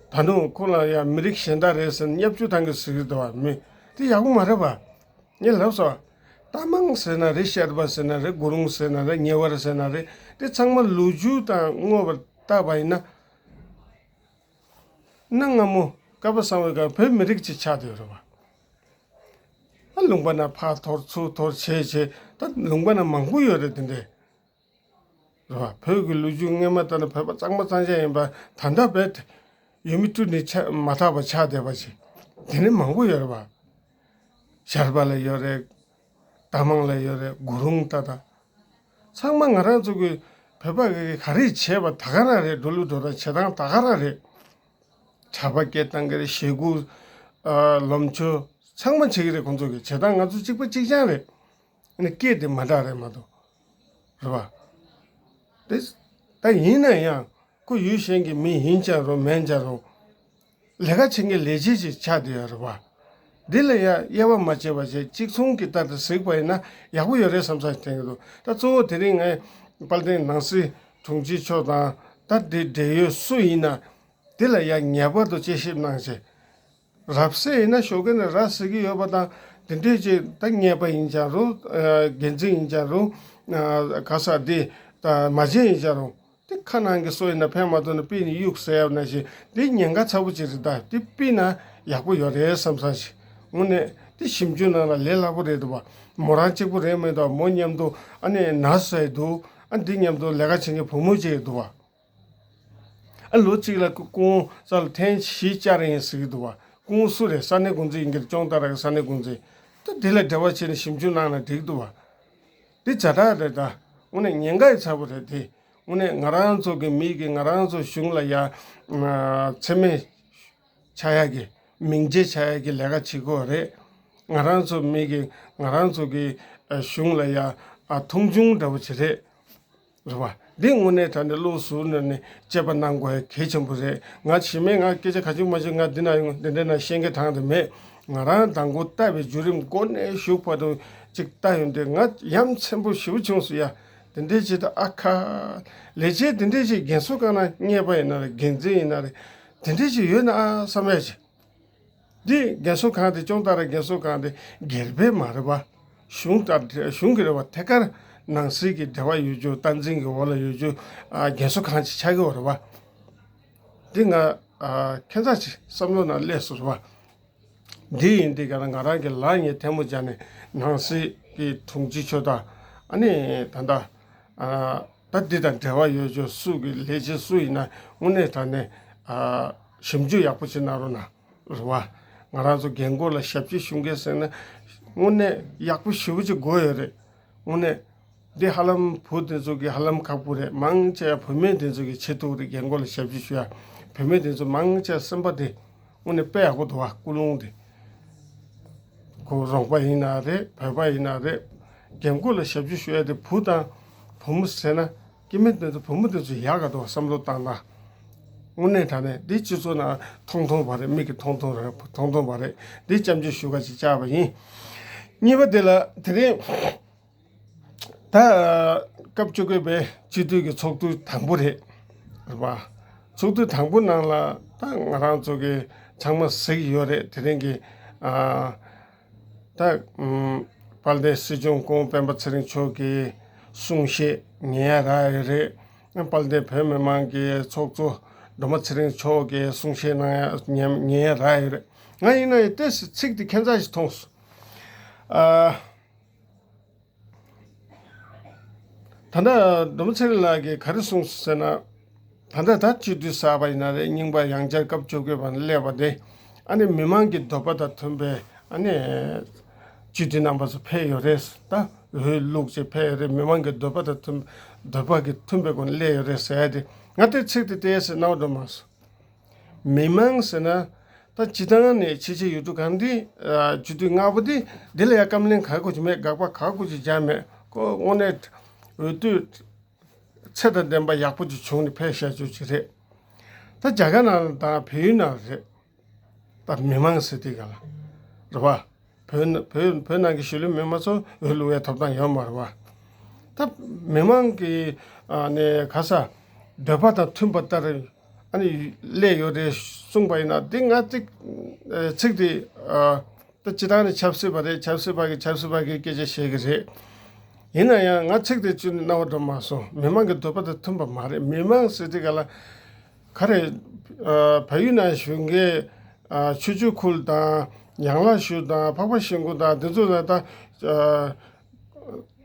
ད། ད་དུང་ཁོ་ལ་ཡ་མི་རིགས་གཞན་དག་རེད་ཟེར་ནས་བརྙས་བཅོས་བཏང་གི་ཟེར་གི་འདུག་བ། མི་དེ་ཡག་པོ་མ་རེད་བ། ངས་ལབ་སོང་། རྟ་མང་ཟེར་ན་རེད། ཤར་པ་ཟེར་ན་རེད། གུ་རུང་ཟེར་ན་རེད། ཉེ་བར་ཟེར་ན་རེད། དེ་ཚང་མ་ལོ་རྒྱུས་དང་དངོས་པོར་བལྟས་པ་ཡིན་ན། གནའ་སྔ་མོ་ཀརྨ་གསང་བའི་སྐབས་བོད་མི་རིགས་ཅིག་ཆགས་བསྡད་ཡོད་རེད་བ། ཨ་ལུང་པ་ན་ཕར་འཐོར་ཚུར་འཐོར་བྱས་བྱས། ད་ལུང་པ་ན་མང་པོ་ཡོད་རེད་དེ་འདྲས། རེད་བ། བོད་ཀྱི་ལོ་རྒྱུས་སྔོན་མ་ལྟར་ན་བོད་པ་གཙང་མ་གཙང་རྐྱང་ཡིན་པ་ད་ལྟ་བས་ཡུལ་མི་བཀྲུས་ནས་ཆ་མ་དག་པ་ཆགས་བསྡད་པ་ཞིག་དེ་ནས་མང་པོ་ཡོད་རེད་བ། ཤར་པ་ལ་ཡོད་རེད། རྟ་མང་ལ་ཡོད་རེད། གུ་རུང་ད་ད། ཚང་མ་ང་རང་ཚོ་གི་ བོད་པ་གི་ག་རེ་བྱས་པ་ད་ག་རང་རེད། འགྲོ་ལུགས་འགྲོ་སྟངས་བྱེད་སྟངས་ད་ག་རང་རེད། གྲྭ་པ་སྐད་བཏང་གི་རེད། ཞེ་དགུ་ཨ་ལོ་མཆོད་ཚང་མ་བྱེད་ཀྱི་རེད། ཁོང་ཚོ་གི་བྱེད་སྟངས་ང་ཚོ་གཅིག་པ་གཅིག་རྐྱང་རེད། ཨ་ནི་སྐད་དེ་མ་འདྲ་རེད་མ་གཏོགས། རེད་པ། དེ་ད་ཡིན་ན་ཡང་ཁོ་ཡུལ་གཞན་གྱི་མི་ཡིན་ཀྱང་རུང་མིན་ཀྱང་རུང་ལས་ཀ་བྱེད་མཁན་ལས་བྱེད་ཅིག་ཆགས་བསྡད་ཡོད་རེད་པ། འདི་ལ་ཡང་དབྱེ་བ་མ་ཕྱེ་བ་བྱས་གཅིག་མཚུངས་ཀྱི་ལྟར་དུ་གཟིགས་པ་ཡིན་ན་ཡག་པོ་ཡོད་རེད་བསམ་བསམ་དྲན་གྱི་འདུག་ད་གཙོ་བོ་དེ་རིང་ངས་དཔལ་ལྡན་ནང་སྲིད་དྲུང་ཆེ་མཆོག་དང་ད་འདི་འབྲེལ་ཡོད་སུ་ཡིན་ན་དེ་ལ་ཡང་ངེས་པར་དུ་དཔྱད་ཞིབ་གནང་བྱས། རབ་གསལ་ཡིན་ན་ཞོགས་ཀས་ནས་ར་ཟེར་གྱི་ཡོད་པ་དང་དེ་འདྲས་ཅིག་ད་ཉེས་པ་ཡིན་ཀྱང་རུང་། ཨ་འགན་འཛིན་ཡིན་ཀྱང་རུང་། ཨ་ག་ས་འདི་ད་མ་བྱན་ཡིན་ཀྱང་རུང་། དེ་ཁ་ནང་གི་སོ་ཡིན་ན་ཕན་མ་ཐོགས་ན་པི་ནི་གཡུག་ཟེར་ཡ་ནང་བཞིན་འདི་ཉེན་ཁ་ཚ་པོ་ཅིག་རེད། ད་འདི་པི་ན་ཡག་པོ་ཡོད་རེད་བསམ་བསམ་ཞིག་དངོས་གནས་འདི་ཞིབ་འཇུག་གནང་ན་ལས་སླ་པོ་རེད་འདུག་པ། མོ་རང་གཅིག་པུ་རེད་མེད་དོ། མོ་མཉམ་དུ་ཨ་ནི་ན་ཟས་འདུག་ཨ་འདི་མཉམ་དུ་ལས་ཀ་བྱེད་མཁན་བུ་མོ་ཅིག་འདུག་པ། ཨ་ལོ་གཅིག་ལ་སྐུ་སྐུ་ངོ་རྩ་ལ་ཐེངས་བཞི་བཅར་ཡིན་ཟེར་གྱི་འདུག་པ། སྐུ་ངོ་སུ་རེད། ས་གནས་འགོ་འཛིན་ཡིན་གྱི་རེད། ཅོང་ཏ་ར་གི་ས་གནས་འགོ་འཛིན། ད་དེ་ལ་འབྲེལ་བ་བྱས་ནས་ཞིབ་འཇུག་གནང་ན་འགྲིག་འདུག་པ། འདི་ཛ་དྲག་རེད། ད་དངོས་གནས་ཉེན་ཁ་ཡི་ཚ་པོ་རེད་དེ། དངོས་གནས་ང་རང་ཚོ་གི་མི་གི་ང་རང་ཚོ་གཞུང་ལ་ཡ་མཚན་སྨད་ཆགས་ཡ་གི་མིང་རྗེ་ཆགས་ཡ་གི་ལས་ཀ་བྱེད་དགོས་རེད། ང་རང་ཚོ་མི་གི་ང་རང་ཚོ་གི་གཞུང་ལ་ཡ་མཐོང་ཆུང་འདྲ་པོ་ཅིག་རེད། རེད་པ། འདི་དངོས་གནས་དྲང་གནས་བློ་གཟུར་གནས་ནས་དཔྱད་པ་གནང་དགོས་ཡ་གལ་ཆེན་པོ་རེད། ང་ཞེ་མེད་ང་སྐད་ཆ་ག་ཅིག་མ་ཅིག་ང་འདི་ན་ཡོང་འདི་འདྲ་ན་བཤད་མཁན་དྲང་དེ་མེད། ང་རང་དང་པོ་བལྟ་བའི་བརྒྱུད་རིམ་འགོ་ནས་གཞུག་བར་དུ་ཅིག་བལྟ་ཡོང་དུས་ང་ཡ་མཚན་པོ་ཞེ་པོ་བྱུང་སོང་ཡ། དེ་འདྲའི་ཅིག་ད་ཨ་ཁ། ལས་བྱེད་དེ་འདྲའི་ཅིག་རྒན་གསོ་ཁང་ན་གཉེར་པ་ཡིན་ན་རེད། འགན་འཛིན་ཡིན་ན་རེད། དེ་འདྲའི་ཅིག་ཡོད་ན་ཨ་བསམ་ཡ་ཅིག་འདི་རྒན་གསོ་ཁང་དེ་ཅོང་ཏ་ར་རྒན་གསོ་ཁང་དེ་སྒེར་པའི་མ་རེད་པ། གཞུང་དང་གཞུང་གི་རེད་པ། ཐད་ཀར་ནང་སྲིད་ཀྱི་འབྲེལ་བ་ཡོད་རྒྱུ། སྟངས་འཛིན་གྱི་འོག་ལ་ཡོད་རྒྱུ། ཨ་རྒན་གསོ་ཁང་ཅིག་ཆགས་ཀྱི་ཡོད་རེད་པ། འདི་ང་ཨ་ཁྱད་མཚར་ཅིག་བསམ་བློ་ནང་སླེབས་སོང་རེད་པ། འདི་ཡིན་དུས་ག་ལ་ང་རང་གི་ལག་གཉིས་ཐལ་མོ་སྦྱར་ནས་ནང་སྲིད་ཀྱི་དྲུང་ཆེ་མཆོག་དང་ཨ་ནི་ད་ལྟ་ཨ་ད་འདི་དང་འབྲེལ་བ་ཡོད་རྒྱུ་སུ་གི་ལས་བྱེད་སུ་ཡིན་ན་དངོས་གནས་དྲང་གནས་ཨ་ཞིབ་འཇུག་ཡག་པོ་ཅིག་གནང་རོགས་གནང་། རེད་བ། ང་རང་ཚོ་རྒན་གོག་ལ་ཞབས་ཕྱི་ཞུ་མཁན་ཟེར་ན་དངོས་གནས་ཡག་པོ་ཞེ་པོ་ཅིག་དགོས་ཡོད་རེད། དངོས་གནས་འདི་ཧ་ལམ་བུ་དེ་ཚོ་གི་ཧ་ལམ་ཁག་པོ་རེད། མང་ཆེ་བ་བུད་མེད་དེ་ཚོ་གི་བྱེད་ཐུབ་རེད། རྒན་གོག་ལ་ཞབས་ཕྱི་ཞུ་ཡ། བུད་མེད་དེ་ཚོ་མང་ཆེ་བ་སེམས་པ་དེ་དངོས་གནས་དཔེ་ཡག་པོ་འདུག་བ། ཀུན་སློང་དེ། ཁོ་རོགས་པ་ཡིན་ན་རེད། བོད་པ་ཡིན་ན་རེད། རྒན་གོག་ལ་ཞབས་ཕྱི་ཞུ་ཡ་དེ་བུ་དང་བུ་མོ་ཟེར་ན། སྐྱེ་དམན་དེ་ཚོ་བུ་མོ་དེ་ཚོ་ཡག་ག་འདུག་བསམ་བློ་བཏང་ན། དངོས་གནས་དྲང་གནས་འདི་སྤྱི་ཚོགས་ནང་མཐོང་མཐོང་བ་རེད། མིག་གིས་མཐོང་མཐོང་རེད། མཐོང་མཐོང་བ་རེད། འདི་སྐྱབས་འཇུག་ཞུ་ག་ཅིག་བཅར་བ་ཡིན། གཉིས་པ་དེ་ལ་དེ་རིང་ད་སྐབས་བཅོ་བརྒྱད་པའི་སྤྱི་འཐུས་ཀྱི་ཚོགས་འདུ་དང་པོ་རེད། རེད་པ། ཚོགས་འདུ་དང་པོ་ནང་ལ་ད་ང་རང་ཚོ་གི་ཚང་མ་གཟིགས་ཡོད་རེད། དེ་རིང་གི་ཨ། ད་ཨམ། དཔལ་ལྡན་སྲིད་སྐྱོང་སྐུ་ངོ་སྤེན་པ་ཚེ་རིང་མཆོག་གི་གསུང་བཤད་ཉན་ཡ་རག་ཡོད་རེད། དཔལ་ལྡན་བོད་མི་མང་གི་ཚོགས་གཙོ་སྒྲོལ་མ་ཚེ་རིང་མཆོག་གི་གསུང་བཤད་གནང་ཡ་ཉན་ཉན་ཡ་རག་ཡོད་རེད། ང་ཡིན་ན་ཡང་ཏོག་ཙམ་ཚིག་དེ་ཁྱད་མཚར་ཞིག་མཐོང་སོང་། ཨ། ད་ལྟ་སྒྲོལ་མ་ཚེ་རིང་ལགས་ཀྱིས་ག་རེ་གསུངས་སོང་ཟེར་ན། ད་ལྟ་ད་སྤྱི་འཐུས་གསར་པ་ཡིན་ན་རེད། རྙིང་པ་ཡང་བསྐྱར་སྐབས་བཅོ་བརྒྱད་པ་ནས་སླེབས་པ་དེ། ཨ་ནི་མི་མང་གི་འདོད་པ་དང་མཐུན་པའི་ཨ་ནི་སྤྱི་འཐུས་རྣམ་པ་ཚོ་ཕེབས་ཡོད་རེད། ད་འོས་བླུགས་བྱས་ཕེབས་ཡོད་རེད། མི་མང་གི་འདོད་པ་དང་མཐུན། འདོད་པ་གི་མཐུན་པའི་སྒོ་ནས་སླེབས་ཡོད་རེད་ཟེར་ཡ་དེ་ང་དེ་ཚིག་དེ་ཏོག་ཙམ་རྣ་བར་འགྲོ་མ་སོང་། མི་མང་ཟེར་ན། ད་སྤྱི་བཏང་ནས་ཕྱི་ཕྱི་ཡུལ་གྲུ་གང་འདི་ཨ་སྤྱི་འཐུས་ལྔ་པོ་འདི་འདི་ལ་ཡ་བཀའ་མོལ་ག་གོ་ཅི་མེད། དགག་པ་ག་གོ་ཅི་རྒྱག་མེད། ཁོ་དངོས་གནས་འོས་བསྡུ་ཚད་དང་ལྡན་པ་ཡག་པོ་ཅིག་བྱུང་ནས་ཕེབས་བཞག་རྒྱུ་ཅིག་རེད། ད་རྒྱ་གར་ནང་དང་བལ་ཡུལ་ནང་རེད། ད་མི་མང་ཟེར་དུས་ག་ལ་རེད་བ། བོད་ན་བོད་བོད་ནང་གི་གཞིས་ལུས་མི་མང་ཚོ་འོས་བླུག་ཡའི་ཐོབ་ཐང་ཡོད་མ་རེད་བ། ད་མི་མང་གི་ཨ་ནི་ག་ས་འདོད་པ་དང་མཐུན་པ་ལྟར་ཨ་ནི་སླེབས་ཡོད་རེད་གསུངས་པ་ཡིན་ན། འདི་ང་ཚིག་ཨ་ཚིག་དེ་ཨ་ད་སྤྱི་བཏང་ནི་ཆབ་སྲིད་པ་རེད། ཆབ་སྲིད་པ་གི་ཆབ་སྲིད་པ་གི་སྐད་ཆ་བཤད་གི་རེད། ཡིན་ན་ཡང་ང་ཚིག་དེ་ཅི་ནས་རྣ་བར་འགྲོ་མ་སོང་། མི་མང་གི་འདོད་པ་དང་མཐུན་པ་མ་རེད། མི་མང་ཟེར་དུས་ག་ལ། ག་རེ། ཨ་བལ་ཡུལ་ནང་བཞུགས་མཁན་ཨ་ཆོས་བརྒྱུད་ཁུལ་དང་ཡན་ལག་ཤུལ་དང་འཕགས་པ་ཤིང་ཀུན་དང་འདི་ཚོ་ལ་ད་ཨ་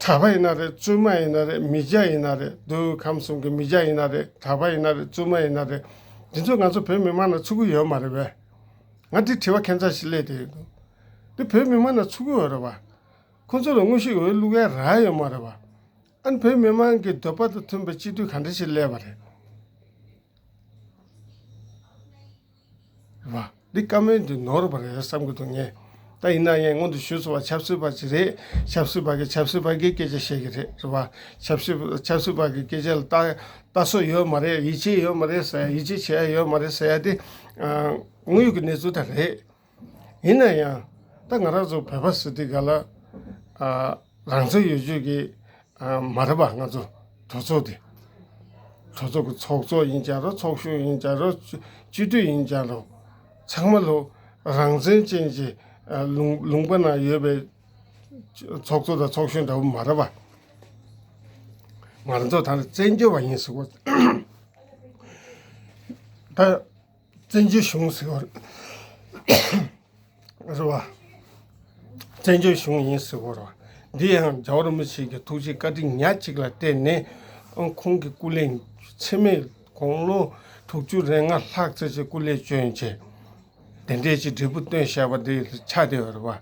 གྲྭ་པ་ཡིན་ན་རེད། བཙུན་མ་ཡིན་ན་རེད། མི་སྐྱ་ཡིན་ན་རེད། འདུལ་ཁམས་གསུམ་གྱི་མི་སྐྱ་ཡིན་ན་རེད། གྲྭ་པ་ཡིན་ན་རེད། བཙུན་མ་ཡིན་ན་རེད། འདི་ཚོ་ང་ཚོ་བོད་མི་མང་ལ་ཚུད་ཀྱི་ཡོད་མ་རེད་པས། ང་འདི་དྲི་བ་ཁྱད་མཚར་ཞིག་སླེབས་བསྡད་ཡོད་འདུག་འདི་བོད་མི་མང་ལ་ཚུད་ཀྱི་ཡོད་རེད་པ། ཁོ་ཚོ་ལ་དངོས་གཞི་འོས་བླུག་ཡ་རག་ཡོད་མ་རེད་པ། ཨ་ནི་བོད་མི་མང་གི་འདོད་པ་དང་མཐུན་པའི་སྤྱི་འཐུས་ག་འདྲ་ཞིག་སླེབས་པ་རེད། རེད་བ། འདི་བཀའ་མོལ་འདི་ནོར་བ་རེད་བསམ་གྱི་འདུག་ངས། ད་ཡིན་ན་ཡང་སྔོན་དུ་ཞུས་སོང་བ། ཆབ་སྲིད་པ་ཅིག་རེད། ཆབ་སྲིད་པ་གིས་ཆབ་སྲིད་པ་གི་སྐད་ཆ་བཤད་ཀྱི་རེད། རེད་བ། ཆབ་སྲིད་ཆབ་སྲིད་པ་གི་སྐད་ཆ་ལ་ལྟ་ལྟ་སྲོལ་ཡོད་མ་རེད། ཡིད་ཆེས་ཡོད་མ་རེད་ཟེར་ཡ། ཡིད་ཆེས་བྱེད་ཡ་ཡོད་མ་རེད་ཟེར་ཡ་དེ་དངོས་ཡོད་ཀྱི་གནས་ཚུལ་དེ་རེད། ཡིན་ན་ཡང་ད་ང་རང་ཚོ་བོད་པ་ཟེར་དུས་ག་ལ་རང་བཙན་ཡོད་རྒྱུ་གི་མ་རེད་པ། ང་ཚོ་གྲོས་ཚོགས་དེ། གྲོས་ཚོགས་ཀྱི་ཚོགས་གཙོ་ཡིན་ཀྱང་རོགས། ཚོགས་གཞོན་ཡིན་ཀྱང་རོགས། སྤྱི་འཐུས་ཡིན་ཀྱང་རོགས། ཚང་མ་ལོ་རང་བཙན་ཅན་གྱི་ལུང་ལུང་པ་ན་ཡོད་པའི་ཚོགས་གཙོ་དང་ཚོགས་གཞོན་འདྲ་བོ་མ་རེད་པ། ང་རང་ཚོ་ད་ནི་བཙན་བྱོལ་བ་ཡིན་ཟེར་གོ། ད་བཙན་བྱོལ་གཞུང་ཟེར་བ་རེད་བ། བཙན་བྱོལ་གཞུང་ཡིན་ཟེར་བ་རེད་བ། འདི་ཡང་རྒྱལ་བ་རིན་པོ་ཆེ་གི་ཐུགས་རྗེ་བཀའ་དྲིན་ཉག་གཅིག་ལ་བརྟེན་ནས། ཨང་། ཁོང་གི་སྐུ་ལས་འཚེ་མེད་དགུང་ལོ་དྲུག་ཅུ་རེ་ལྔ་ལྷག་ཙམ་ཞིག་སྐུ་ལས་བསྐྱོན་བྱས། དེ་འདྲས་ཀྱི་འབྲས་བུ་བཏོན་བཞག་པ་འདི་ཆགས་བསྡད་ཡོད་རེད་བ།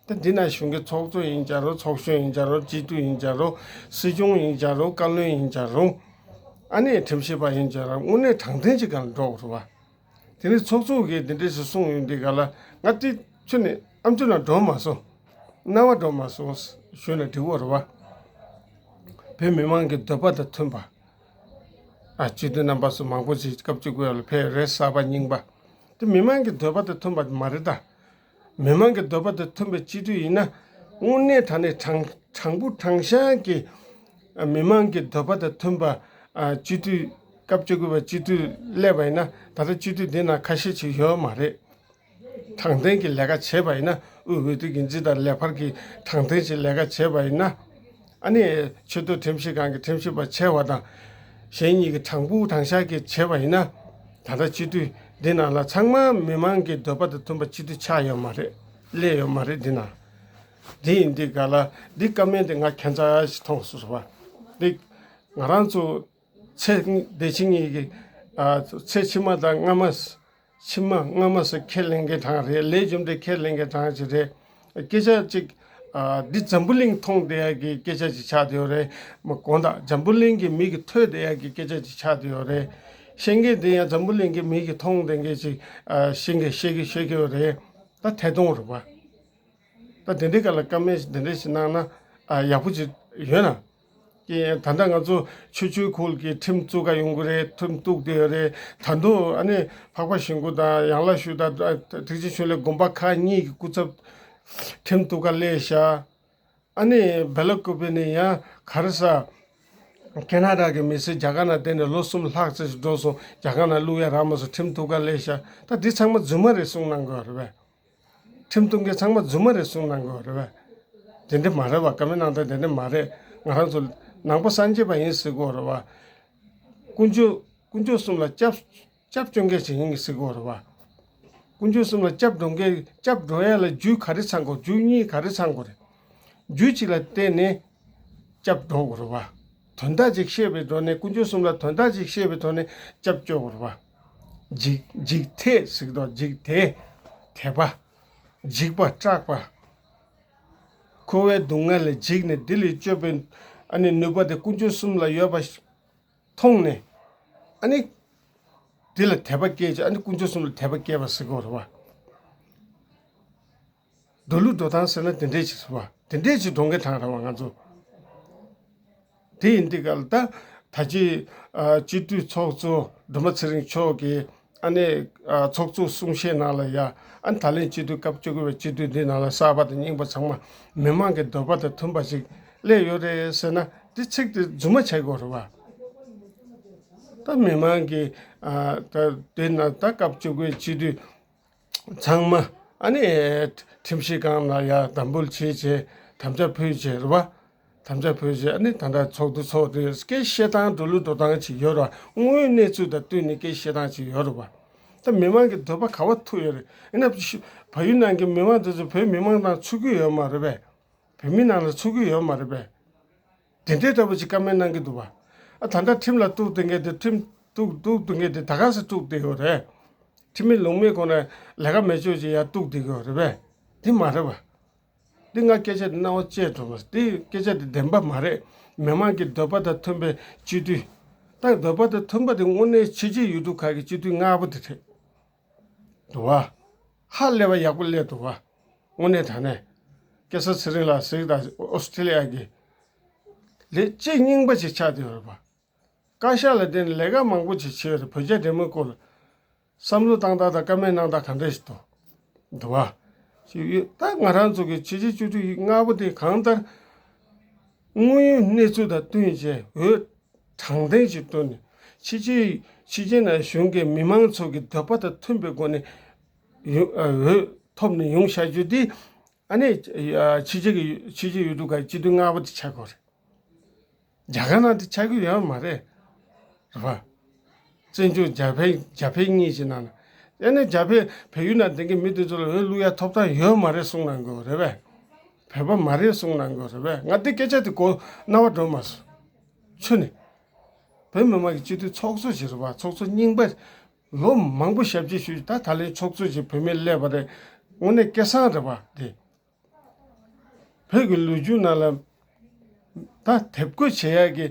ད་འདི་ན་གཞུང་གི་ཚོགས་གཙོ་ཡིན་ཀྱང་རོགས། ཚོགས་གཞོན་ཡིན་ཀྱང་རོགས། སྤྱི་འཐུས་ཡིན་ཀྱང་རོགས། སྲིད་སྐྱོང་ཡིན་ཀྱང་རོགས། བཀའ་བློན་ཡིན་ཀྱང་རོགས། ཨ་ནི་ཁྲིམས་ཞིབ་པ་ཡིན་ཀྱང་རོགས། དངོས་གནས་དྲང་བདེན་གྱི་སྒང་ལ་འགྲོ་དགོས་རེད་བ། དེ་ནས་ཚོགས་གཙོ་གིས་འདི་འདྲས་སུ་གསུངས་ཡོང་དུས་ག་ལ། ང་དེ་ཁྱོན་ནས་ཨམ་ཅོག་ནང་འགྲོ་མ་སོང་། རྣ་བ་འགྲོ་མ་སོང་ཞུས་ན་འགྲིག་གོ་རེད་བ། བོད་མི་མང་གི་འདོད་པ་དང་མཐུན་པ། ཨ། སྤྱི་འཐུས་རྣམ་པ་ཚོ་མང་པོ་ཞིག་སྐབས་བཅུ་དགུ་ལ་ཕེབས་རེད། གསར་པ་རྙིང་པ། དེ་མི་མང་གི་འདོད་པ་དང་མཐུན་པ་མ་རེད་ད། མི་མང་གི་འདོད་པ་དང་མཐུན་པའི་སྤྱི་འཐུས་ཡིན་ན། དངོས་གནས་དྲང་གནས་དྲང་དྲང་པོ་དྲང་གཞག་གི་མི་མང་གི་འདོད་པ་དང་མཐུན་པ། ཨ། སྤྱི་འཐུས། སྐབས་བཅུ་དགུ་པ་སྤྱི་འཐུས་སླེབས་པ་ཡིན་ན། ད་ལྟ་སྤྱི་འཐུས་འདི་ན་ཁ་ཤས་ཅིག་ཡོད་མ་རེད། དྲང་བདེན་གྱི་ལས་ཀ་བྱས་པ་ཡིན་ན། དབུས་འོས་བསྡུ་འགན་འཛིན་དང་ལས་འཕར་གྱི་དྲང་བདེན་གྱི་ལས་ཀ་བྱས་པ་ཡིན་ན། ཨ་ནི་ཆེས་མཐོའི་ཁྲིམས་ཞིབ་ཁང་གི་ཁྲིམས་ཞིབ་པ་བྱས་པ་དང་། གཞན་གཉིས་ཀྱི་དྲང་པོ་དྲང་གཞག་གི་བྱས་པ་ཡིན་ན། ད་ལྟ་སྤྱི་འཐུས་འདི་ནང་ལ་ཚང་མ་མི་མང་གི་འདོད་པ་དང་མཐུན་པ་སྤྱི་འཐུས་ཆགས་ཡོད་མ་རེད། སླེབས་ཡོད་མ་རེད་འདི་ནང་། འདི་ཡིན་དུས་ག་ལ། འདི་བཀའ་མོལ་འདི་ང་ཁྱད་མཚར་ཞིག་མཐོང་སོང་བ། འདི་ང་རང་ཚོ་ཚེ་འདི་ཕྱི་གཉིས་ཀྱི། ཨ། ཚེ་ཕྱི་མ་དང་སྔ་མ། ཕྱི་མ་སྔ་མ་ཟེར་ཁས་ལེན་མཁན་གྲངས་རེད། ལས་རྒྱུ་འབྲས་ཁས་ལེན་མཁན་གྲངས་ཅིག་རེད། སྐད་ཆ་ཅིག་ཨ། འདི་འཛམ་བུ་གླིང་མཐོང་བསྡད་ཡ་གི་སྐད་ཆ་ཅིག་ཆགས་བསྡད་ཡོད་རེད། མ་དགོངས་དག་འཛམ་བུ་གླིང་གི་མི་གིས་ཐོས་བསྡད་ཡ་གི་སྐད་ཆ་ཅིག་ཆགས་བསྡད་ཡོད་རེད། བཤད་མཁན་དེ་ཡང་འཛམ་བུ་གླིང་གི་མི་གིས་མཐོང་བསྡད་མཁན་ཅིག་ཨ། བཤད་མཁན་བཤད་གི་བཤད་གི་ཡོད་རེད། ད་ཐད་གཏོང་རེད་པ། ད་དེ་འདྲའི་སྐབས་ལ་བཀའ་མོལ་དེ་འདྲ་ཞིག་གནང་ན། ཨ། ཡག་པོ་ཅིག་ཡོད་ན། ཀྱེ། ད་ལྟ་ང་ཚོ་ཆོས་བརྒྱུད་ཁུལ་གྱི་ཁྲིམས་བཙུགས་ག་ཡོང་གི་རེད། ཁྲིམས་གཏུགས་བསྡད་ཡོད་རེད། ད་དུང་ཨ་ནི་འཕགས་པ་ཤིང་ཀུན་དང་ཡང་ལ་ཤུ་དང་ཐེག་ཆེན་ཆོས་གླིང་དགོན་པ་ཁག་གཉིས་ཀྱི་སྐུ་ཚབ་ཁྲིམས་གཏུགས་ག་སླེབས་ཤག་ཨ་ནི་སྦེ་ལ་ཀོ་པེ་ནས་ཡང་ག་རེ་ཟ། ཁེ་ན་ཌ་གི་མི་སེར་རྒྱ་གར་ནང་བསྡད་ནས་ལོ་གསུམ་ལྷག་ཙམ་ཞིག་འགྲོ་སོང་། རྒྱ་གར་ནང་བླུག་ཡ་རག་མ་སོང་། ཁྲིམས་གཏུགས་ག་སླེབས་ཤག་ད་འདི་ཚང་མ་རྫུན་མ་རེད་གསུངས་གནང་གི་ཡོད་རེད་པས། ཁྲིམས་གཏུགས་མཁན་ཚང་མ་རྫུན་མ་རེད་གསུངས་གནང་གི་ཡོད་རེད་པས། དེ་འདྲ་མ་རེད་པ། བཀའ་མོལ་གནང་སྟངས་དེ་འདྲ་མ་རེད། ང་རང་ཚོ་ནང་པ་སངས་རྒྱས་པ་ཡིན་ཟེར་གི་ཡོད་རེད་པ། དཀོན་མཆོག་དཀོན་མཆོག་གསུམ་ལ་སྐྱབས་སྐྱབས་བཅོལ་མཁན་ཞིག་ཡིན་ཟེར་གི་ཡོད་རེད་པ། དཀོན་མཆོག་གསུམ་ལ་སྐྱབས་འགྲོ་མཁན། སྐྱབས་འགྲོ་ཡ་ལ་རྒྱུ་ག་རེ་ཚང་དགོས། རྒྱུ་གཉིས་ག་རེ་ཚང་དགོས་རེད། རྒྱུ་གཅིག་ལ་བརྟེན་ནས་སྐྱབས་འགྲོ་དགོས་རེད་པ། དོན་དག་ཅིག་ཤེས་པའི་ཐོག་ནས། དཀོན་མཆོག་གསུམ་ལ་དོན་དག་ཅིག་ཤེས་པའི་ཐོག་ནས་སྐྱབས་བཅོལ་དགོས་རེད་པ། འཇིགས་འཇིགས་དད་ཟེར་གི་འདུག་འཇིགས་དད། དད་པ། འཇིགས་པ་སྐྲག་པ། འཁོར་བའི་སྡུག་བསྔལ་ལ་འཇིགས་ནས་འདི་ལས་སྐྱོབ་པའི་ཨ་ནི་ནུས་པ་དེ་དཀོན་མཆོག་གསུམ་ལ་ཡོད་པ་མཐོང་ནས། ཨ་ནི་འདི་ལ་དད་པ་སྐྱེས་བྱས། ཨ་ནི་དཀོན་མཆོག་གསུམ་ལ་དད་པ་སྐྱེས་པ་ཟེར་གི་ཡོད་རེད་པ། འགྲོ་ལུགས་འགྲོ་སྟངས་ཟེར་ན་དེ་འདྲས་ཅིག་ཟེར་བ། དེ་འདྲས་ཅིག་འགྲོ་མཁན་གྲངས་རེད་པ་ང་ཚོ། དེ་ཡིན་དུས་ག་ལ་ད། ད་ཅི་ཨ་སྤྱི་འཐུས་ཚོགས་གཙོ་སྒྲོལ་མ་ཚེ་རིང་མཆོག་གིས་ཨ་ནི་ཨ་ཚོགས་གཙོ་གསུང་བཤད་ནང་ལ་ཡ། ཨ་ནི་ད་ལན་སྤྱི་འཐུས་སྐབས་བཅུ་དགུ་པའི་སྤྱི་འཐུས་འདི་ནང་ལ་གསར་པ་དང་རྙིང་པ་ཚང་མ་མི་མང་གི་འདོད་པ་དང་མཐུན་པ་ཞིག་སླེབས་ཡོད་རེད་ཟེར་ན། འདི་ཚིག་དེ་རྫུན་མ་ཆགས་ཀྱི་ཡོད་རེད་པ། ད་མི་མང་གི་ཨ་ད་དེ་ན་ད་སྐབས་བཅུ་དགུ་པའི་སྤྱི་འཐུས་ཚང་མ་ཨ་ནི་ཁྲིམས་ཞིབ་ཁང་ལ་ཡ་དམ་འབུལ་བྱས་བྱས། དམ་བཅའ་ཕུལ་བྱས་རེད་པ། དམ་བཅའ་ཕུལ་བྱས། ཨ་ནི་ད་ལྟ་ཚོགས་འདུ་ཚོགས་ཏེ་སྐད་བཤད་སྟངས་འགྲོ་ལུགས་འགྲོ་སྟངས་ཅིག་ཡོད་རེད་པ། དངོས་ཡོད་གནས་ཚུལ་དང་བསྟུན་ནས་སྐད་བཤད་སྟངས་ཅིག་ཡོད་རེད་པ། ད་མི་མང་གི་འདོད་པ་ག་པར་ཐུག་ཡོད་རེད། ཡིན་ན་བལ་ཡུལ་ནང་གི་མི་མང་དེ་ཚོ་བོད་མི་མང་ནང་ཚུད་ཀྱི་ཡོད་མ་རེད་པས། བོད་མི་ནང་ལ་ཚུད་ཀྱི་ཡོད་མ་རེད་པས། དེ་འདྲའི་འདྲ་པོ་ཅིག་བཀའ་མོལ་གནང་གི་འདུག་པ། ཨ་ད་ལྟ་ཁྲིམས་ལ་གཏུགས་བསྡད་མཁན་དེ། ཁྲིམས་གཏུགས་གཏུགས་བསྡད་མཁན་དེ་ད་ག་ཟེ་གཏུགས་བསྡད་ཡོད་རེད། ཁྲིམས་མེད་ལུགས་མེད་སྒོ་ནས་ལས་ཀ་མེད་ཆོག་ཅིག་ཡ་གཏུགས་བསྡད་ཀྱི་ཡོད་རེད་པས། དེ་མ་རེད་པ། འདི་ང་སྐད་ཆ་དེ་རྣ་བ་གཅད་འགྲོ་མ། འདི་སྐད་ཆ་དེ་བདེན་པ་མ་རེད། མི་མང་གི་འདོད་པ་དང་མཐུན་པའི་སྤྱི་འཐུས། ད་འདོད་པ་དང་མཐུན་པ་དེ་དངོས་གནས་ཕྱི་རྒྱལ་ཡུལ་གྲུ་ཁག་གི་སྤྱི་འཐུས་ལྔ་པོ་དེ་རེད། འདུག་བ། ཧ་ལས་པ་ཡག་པོ་སླེབས་འདུག་བ། དངོས་གནས་དྲང་གནས། སྐལ་བཟང་ཚེ་རིང་ལགས་ཟེར་གི་ད་ཨོ་སི་ཀྲི་ལི་ཡ་གི་ལས་བྱེད་རྙིང་པ་ཞིག་ཆགས་བསྡད་ཡོད་རེད་པ། བཀའ་ཤག་ལ་བརྟེན་ནས་ལས་ཀ་མང་པོ་ཞིག་བྱས་ཡོད་རེད། བོད་རྒྱ་འབྲེལ་མོལ་སྐོར་ལ་བསམ་བློ་བཏང་སྟངས་དང་བཀའ་མོལ་གནང་སྟངས་ག་འདྲ་ཞིག་འདུག་འདུག་བ། ཞིག་ཡོད། ད་ང་རང་ཚོ་གི་ཕྱི་རྒྱལ་སྤྱི་འཐུས་ལྔ་པོ་དེ་གང་ལྟར་དངོས་ཡོད་གནས་ཚུལ་དང་བསྟུན་བྱས་འོས་དྲང་བདེན་ཞིག་བཏོན་ནས་ཕྱི་རྒྱལ་ཕྱི་རྒྱལ་ནང་བཞུགས་མཁན་མི་མང་ཚོ་གི་འདོད་པ་དང་མཐུན་པའི་སྒོ་ནས་ཡོང་ཨ་འོས་ཐོབ་ནས་ཡོང་བྱ་རྒྱུ་དེ་ཨ་ནི་ཨ་ཕྱི་རྒྱལ་གྱི་ཕྱི་རྒྱལ་ཡུལ་གྲུ་ཁག་སྤྱི་འཐུས་ལྔ་པོ་དེ་ཆགས་དགོས་རེད། རྒྱ་གར་ནང་དེ་ཆགས་ཀྱི་ཡོད་མ་རེད། རེད་པ། བཙན་བྱོལ་རྒྱ་བལ་རྒྱ་བལ་གཉིས་ཀྱི་ནང་ན། ཡང་ན་རྒྱ་བལ་བལ་ཡུལ་ནང་བསྡད་མཁན་མི་དེ་ཚོ་ལ་འོས་བླུག་ཡ་ཐོབ་ཐང་ཡོད་མ་རེད་གསུང་གནང་གི་ཡོད་རེད་པས། བོད་པ་མ་རེད་གསུང་གནང་གི་ཡོད་རེད་པས། ང་འདི་སྐད་ཆ་དེ་གོ་རྣ་བ་འགྲོ་མ་སོང་། ཁྱོད་ནི། བོད་མི་མང་གི་སྤྱི་འཐུས་ཚོགས་གཙོ་ཞིག་རེད་པ། ཚོགས་གཙོ་རྙིང་པ། ལོ་མང་པོ་ཞབས་ཕྱི་ཞུས། ད་ད་ལན་ཚོགས་གཙོ་ཞིག་བུད་མེད་སླེབས་པ་རེད། དངོས་གནས་སྐལ་བཟང་རེད་པ་དེ། བོད་ཀྱི་ལོ་རྒྱུས་ནང་ལ་ད་དེབ་འགོད་བྱེད་ཡག་གི་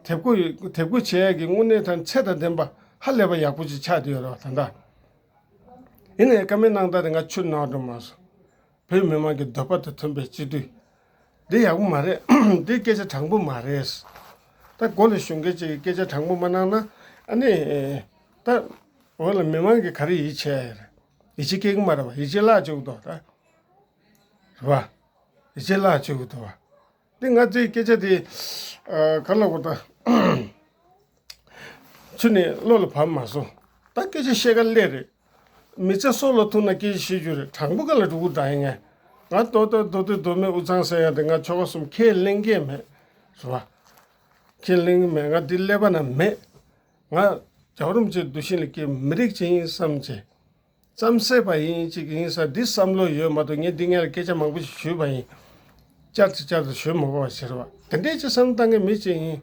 དེབ་འགོད་དེབ་འགོད་བྱེད་ཡག་གི་དངོས་གནས་དང་ཚད་དང་ལྡན་པ་ཧ་ལས་པ་ཡག་པོ་ཅིག་ཆགས་བསྡད་ཡོད་རེད་པ་ད་ལྟ། ཡིན་ནའི་བཀའ་མོལ་གནང་སྟངས་དེ་ང་ཁྱོད་ནང་འགྲོ་མ་སོང་། བོད་མི་མང་གི་འདོད་པ་དང་མཐུན་པའི་སྤྱི་འཐུས། འདི་ཡག་པོ་མ་རེད། འདི་སྐད་ཆ་དྲང་པོ་མ་རེད། ད་མགོ་ལ་ཞུགས་མཁན་ཅིག་གིས་སྐད་ཆ་དྲང་པོ་མ་གནང་ན་ཨ་ནི། ད་འོ་ལ་མི་མང་གིས་ག་རེ་ཡིད་ཆེས་ཡ་རེད། ཡིད་ཆེས་སྐྱེ་གི་མ་རེད་པ། ཡིད་ཆེས་བརླག་བཅུག་གི་འདུག་ད། རེད་པ། ཡིད་ཆེས་བརླག་བཅུག་གི་འདུག་པ། འདི་ང་ཚོའི་སྐད་ཆ་དེ་ཨ་ག་ལ་གོ་ད། ཁྱོད་ནི་བློ་ལ་བབས་མ་སོང་། ད་སྐད་ཆ་བཤད་ག་སླེབས་རེད། མི་ཚེ་སྲོག་ལ་ཐུག་ན་སྐད་ཆ་བཤད་རྒྱུ་རེད། དྲང་པོ་ག་ལ་འགྲོ་གི་འདྲ་ཡིན་ངས། ང་ཏོག་ཏོག་མདོ་སྟོད་མདོ་སྨད་དབུས་གཙང་ཟེར་ཡ་དེ་ང་ཆོལ་ཁ་གསུམ་ཁས་ལེན་གྱི་མེད། རེད་པ། ཁས་ལེན་གྱི་མེད། ང་འདི་ཀླད་པ་ན་མེད། ང་རྒྱལ་བ་རིན་པོ་ཆེའི་གདུལ་ཞིང་ལ་སྐྱེས་མི་རིགས་ཅིག་ཡིན་བསམ་བྱས། རྩམ་ཟ་བ་ཡིན་གཅིག་ཡིན་ས་འདི་བསམ་བློ་ཡོད་མ་གཏོགས་ངས་འདི་སྔོན་ལ་སྐད་ཆ་མང་པོ་ཞིག་ཞུས་པ་ཡིན། བསྐྱར་དུ་བསྐྱར་དུ་ཞུ་མི་དགོས་པ་ཞིག་རེད་པ། དེ་འདྲས་ཅིག་བསམ་བཏང་མཁན་མི་གཅིག་ཡིན།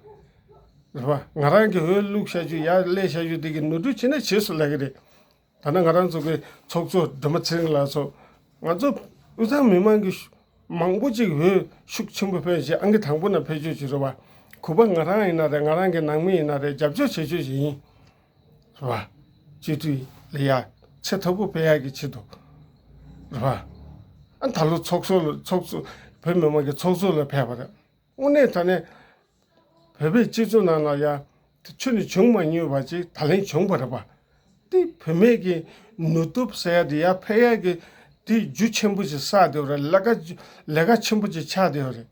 རེད་པ། ང་རང་གི་འོས་བླུགས་བཞག་རྒྱུ་ཡར་སླེབས་བཞག་རྒྱུ་དེ་གི་ནོར་འཁྲུལ་བྱས་ན་བྱས་སོང་ལབ་ཀྱི་རེད། ད་ནི་ང་རང་ཚོ་གི་ཚོགས་གཙོ་སྒྲོལ་མ་ཚེ་རིང་ལགས་སོགས་ང་ཚོ་དབུས་གཙང་མི་མང་གི་མང་པོ་ཅིག་འོས་ཤུགས་ཆེན་པོ་ཕེབས་བྱས་ཨང་ཀི་དང་པོ་ན་ཕེབས་རྒྱུ་ཅིག་རེད་པ། གུས་པ་ང་རང་ཡིན་ན་རེད། ང་རང་གི་ནང་མི་ཡིན་ན་རེད། རྒྱབ་སྐྱོར་བྱེད་རྒྱུ་ཅིག་ཡིན། རེད་པ། སྤྱི་འཐུས་ལ་ཡ་ཚད་མཐོ་པོ་ཕེབས་ཡག་གི་ཆེད་དུ། རེད་པ། ཨ་ད་ལོ་ཚོགས་གཙོ་ལ་ཚོགས་གཙོ་བོད་མི་མང་གི་ཚོགས་གཙོ་ལ་ཕེབས་པ་རེད། དངོས་གནས་དྲང་གནས་བོད་པའི་སྤྱི་ཚོགས་ནང་ལ་ཡ་ཆུ་ནས་བྱུང་མ་མྱོང་བ་ཅིག་ད་ལན་བྱུང་བ་རེད་པ། དེ་བུད་མེད་ཀྱི་ནུས་སྟོབས་ཟེར་ཡ་དེ་ཡར་འཕེལ་ཡག་གི་དེ་རྒྱུ་ཆེན་པོ་ཅིག་བསགས་བསྡད་པ་རེད། ལས་ཀ་ལས་ཀ་ཆེན་པོ་ཅིག་ཆགས་བསྡད་པ་རེད།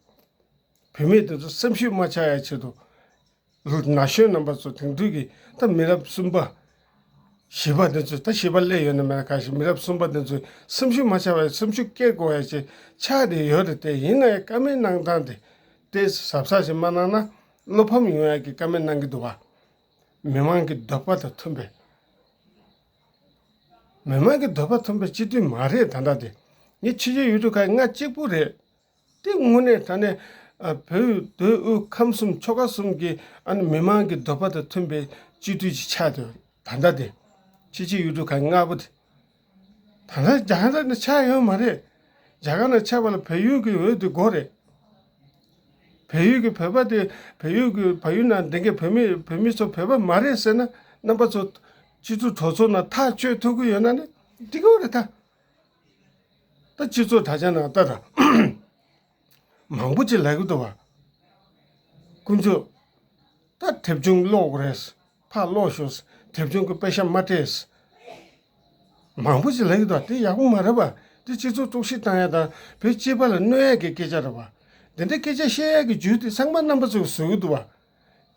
བུད་མེད་དེ་ཚོ་སེམས་ཤུགས་མ་ཆག་ཡ་ཆེད་དུ། ན་གཞོན་རྣམ་པ་ཚོ་དེང་དུས་ཀྱི་ད་མི་རབས་གསུམ་པ། བཞི་པ་དེ་ཚོས་ད་བཞི་པ་སླེབས་ཡོད་ན་མེད་ན་ག་ཞིག་མི་རབས་གསུམ་པ་དེ་ཚོས་སེམས་ཤུགས་མ་ཆག་པའི་སེམས་ཤུགས་སྐྱེ་དགོས་ཡ་ཞིག་ཆགས་བསྡད་ཡོད་རེད། དེ་ཡིན་ན་ཡང་བཀའ་མོལ་གནང་སྟངས་དེ་དེ་གཟབ་གཟབ་ཞིག་མ་གནང་ན་བློ་ཕམ་ཡོང་ཡ་གི་བཀའ་མོལ་གནང་གི་འདུག་བ། མི་མང་གི་འདོད་པ་དང་མཐུན་པའི། མི་མང་གི་འདོད་པ་མཐུན་པའི་སྤྱི་འཐུས་མ་རེད། ད་ལྟ་དེ་ངས་ཕྱི་རྒྱལ་ཡུལ་གྲུ་ཁག་ལྔ་གཅིག་པུ་རེད། དེ་དངོས་གནས་དྲང་གནས་ཨ་བོད་མདོ་དབུས་ཁམས་གསུམ་ཆོལ་ཁ་གསུམ་གྱི་ཨ་ནི་མི་མང་གི་འདོད་པ་དང་མཐུན་པའི་སྤྱི་འཐུས་ཅིག་ཆགས་འདུག་ད་ལྟ་དེ་ཕྱི་རྒྱལ་ཡུལ་གྲུ་ཁག་ལྔ་པོ་དེ། ད་ལྟ་རྒྱ་གར་ནང་ཆགས་ཡོད་མ་རེད། རྒྱ་གར་ནང་ཆགས་པ་ལ་བལ་ཡུལ་གྱི་འོས་དེ་དགོས་རེད། བལ་ཡུལ་གྱི་བོད་པ་དེ་བལ་ཡུལ་གྱི་བལ་ཡུལ་ནང་བསྡད་མཁན་བོད་མི་བོད་མི་ཚོ་བོད་པ་མ་རེད་ཟེར་ན་རྣམ་པ་ཚོ་སྤྱི་ཚོགས་གྲོས་ཚོགས་ནང་ཐག་གཅོད་ཐུབ་ཀྱི་ཡོད་ན་ནི་འགྲིག་གི་རེད་ད། ད་སྤྱི་ཚོགས་དྲ་རྒྱ་ནང་ལྟ་དང་། མང་པོ་ཅིག་ལབ་ཀྱི་འདུག་བ། དཀོན་མཆོག་ད་དེབ་ཆུང་ཀློག་དགོས་རེད། ཕར་ཀློག་ཤོག་དེབ་ཆུང་གི་དཔེ་ཤག་མ་སྤྲད། མང་པོ་ཅིག་ལབ་ཀྱི་འདུག་བ། དེ་ཡག་པོ་མ་རེད་བ། དེ་སྤྱི་ཚོགས་གཏོར་བཤིག་བཏང་ཡ་དང་བོད་སྤྱི་པ་ལ་གནོད་ཡ་གི་སྐད་ཆ་རེད་བ། དེ་འདྲའི་སྐད་ཆ་བཤད་ཡ་གི་རྒྱུ་དེ་ཚང་མ་རྣམ་པ་ཚོས་བཟོ་གི་འདུག་བ།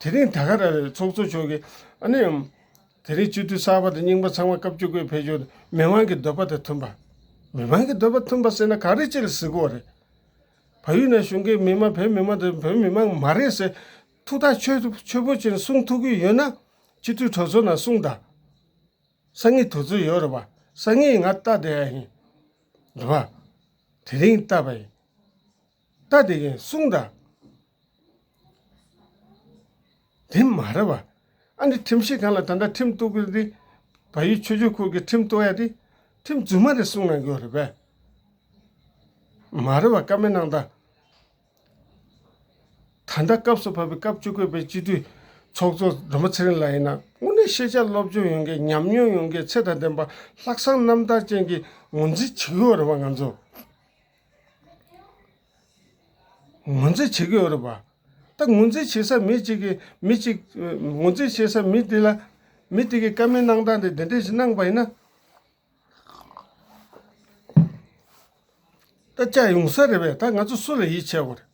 དེ་རིང་ད་ག་རང་རེད། ཚོགས་གཙོ་མཆོག་གིས་ཨ་ནི། དེ་རིང་སྤྱི་འཐུས་གསར་པ་དང་རྙིང་པ་ཚང་མ་བཀའ་བཅུ་བསྐོས་ཕེབས་ཆོག་མི་མང་གི་འདོད་པ་དང་མཐུན་པ། མི་མང་གི་འདོད་པ་མཐུན་པ་ཟེར་ན་ག་རེ་ཅིག་ལ་ཟེར་དགོས་རེད། བལ་ཡུལ་ནང་བཞུགས་མཁན་མི་མང་བོད་མི་མང་དང་བོད་མི་མང་མ་རེད་ཟེར་ཐུགས་ཐག་ཆོད་ཆོད་པོ་བྱས་ནས་གསུང་ཐུབ་ཀྱི་ཡོད་ན་སྤྱི་འཐུས་གྲོས་ཚོགས་ནང་གསུང་དང་། སང་ཉིན་དུས་ཚོད་ཡོད་རེད་པ། སང་ཉིན་ང་ལྟ་བསྡད་ཡ་ཡིན། རེད་པ། དེ་རིང་ལྟ་བ་ཡིན། ལྟ་བསྡད་མཁན་གསུང་དང་། དེ་མ་རེད་བ། ཨ་ནི་ཁྲིམས་ཞིབ་ཁང་ལ་ད་ལྟ་ཁྲིམས་གཏུག་གི་རེད། བལ་ཡུལ་ཆོས་བརྒྱུད་ཁུལ་གྱི་ཁྲིམས་གཏུག་ཡ་དེ་ཁྲིམས་རྫུན་མ་རེད་གསུང་གནང་གི་ཡོད་རེད་པས། མ་རེད་བ། བཀའ་མོལ་གནང་དང་། ད་ལྟ་སྐབས་སུ་བབས་པའི་སྐབས་བཅུ་དགུ་པའི་སྤྱི་འཐུས་ཚོགས་གཙོ་སྒྲོལ་མ་ཚེ་རིང་ལགས་ཡིན་ན་དངོས་གནས་ཤེས་བྱ་སློབ་སྦྱོང་ཡོད་མཁན། ཉམས་མྱོང་ཡོད་མཁན། ཚེ་དང་ལྡན་པ། ལྷག་བསམ་རྣམ་དག་ཅན་གྱི་ངོས་འཛིན་བྱེད་ཀྱི་ཡོད་རེད་པ། ང་ཚོ་ངོས་འཛིན་བྱེད་ཀྱི་ཡོད་རེད་པ། ད་ངོས་འཛིན་བྱེད་ས་མི་གཅིག་གིས་མི་གཅིག་ངོས་འཛིན་བྱེད་ས་མི་དེ་ལ་མི་དེ་གིས་བཀའ་མོལ་གནང་སྟངས་དེ་དེ་འདྲས་ཞིག་གནང་པ་ཡིན་ན། ད་ལྕགས་ཡོང་ས་རེད་པས། ད་ང་ཚོ་སུ་ལ་ཡིད་ཆེས་དགོས་རེད།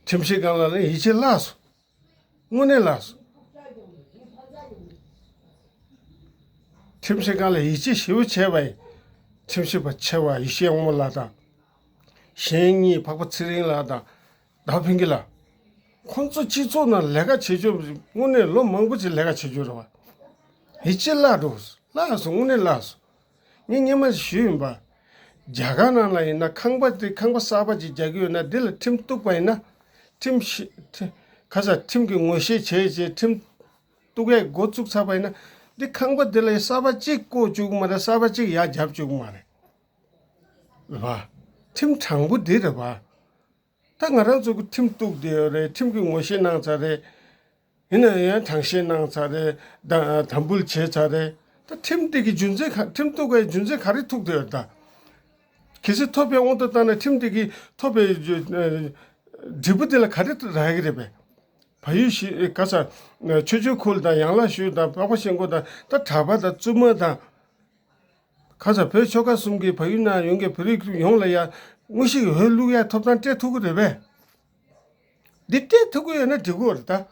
ཁྲིམས་ཞིབ་ཁང་ལ་ནི་ཡིད་ཆེས་བརླག་སོང་། དངོས་གནས་བརླག་སོང་། ཁྲིམས་ཞིབ་ཁང་ལ་ཡིད་ཆེས་ཞེ་པོ་བྱས་པ་ཡིན། ཁྲིམས་ཞིབ་པ་ཆེ་བ་ཡེ་ཤེས་དབང་མོ་ལགས་དང་། གཞན་གཉིས་འཕགས་པ་ཚེ་རིང་ལགས་དང་། ཟླ་བ་ཕུན་སྐྱིད་ལགས། ཁོང་ཚོ་སྤྱི་ཚོགས་ནང་ལས་ཀ་བྱེད་ཆོག་དངོས་གནས་ལོ་མང་པོ་ཅིག་ལས་ཀ་བྱེད་ཆོག་རེད་པ། ཡིད་ཆེས་བརླག་འགྲོ། བརླག་སོང་། དངོས་གནས་བརླག་སོང་། ངས་སྔོན་མ་ཞུས་ཡིན་པ། རྒྱ་གར་ནང་ལ་ཡིན་ན་ཁང་པ་དེ་ཁང་པ་གསར་པ་ཅིག་རྒྱག་གི་ཡོད་ན་འདི་ལ་ཁྲིམས་གཏུགས་པ་ཡིན་ན། ཁྲིམས་ཤི་ཁྲི་ག་ས་ཁྲིམས་ཀྱི་ངོ་ཤེས་བྱས་བྱས་ཁྲིམས་གཏུགས་ཡས་འགོ་བཙུགས་ཚར་བ་ཡིན་ན། འདི་ཁང་པ་འདི་ལ་གསར་པ་གཅིག་བཀོད་བཅུག་གི་མ་རེད། གསར་པ་གཅིག་ཡར་རྒྱབ་བཅུག་གི་མ་རེད། རེད་པ། ཁྲིམས་དྲང་པོ་འདི་རེད་པ། ད་ང་རང་ཚོ་གི་ཁྲིམས་གཏུགས་བསྡད་ཡོད་རེད། ཁྲིམས་ཀྱི་ངོ་ཤེས་གནང་ཚར་རེད། ཡིན་ན་ཡང་དྲང་ཤེས་གནང་ཚར་རེད། ད་དམ་འབུལ་བྱས་ཚར་རེད། ད་ཁྲིམས་དེ་གི་རྒྱུ་མཚན་ག་ཁྲིམས་གཏུགས་པའི་རྒྱུ་མཚན་ག་རེ་ཐུག་བསྡད་ཡོད་ད། གལ་སྲིད་ཐོབ་པའི་དབང་དུ་བཏང་ན་ཁྲིམས་དེ་གི་ཐོབ་པའི་རྒྱུ་ཨ་འབྲས་བུ་དེ་ལ་ག་རེ་རག་གི་རེད་པས། བལ་ཡུལ་ཞི་ག་ས་ཆོས་སྤྱོད་ཁུལ་དང་། ཡང་ལག་ཞུས་དང་། འཕགས་པ་ཤིང་ཀུན་དང་། ད་གྲྭ་པ་དང་བཙུན་མ་དང་། ཁ་ས་བོད་ཆོལ་ཁ་གསུམ་གྱི་བལ་ཡུལ་ནང་ཡོང་མཁན་བོད་རིགས་ཡོངས་ལ་ཡ་དངོས་གཞི་འོས་བླུག་ཡ་ཐོབ་ཐང་སྤྲད་ཐུབ་ཀྱི་རེད་པས། འདི་སྤྲད་ཐུབ་ཀྱི་ཡོད་ན་འགྲིག་གི་རེད་ད།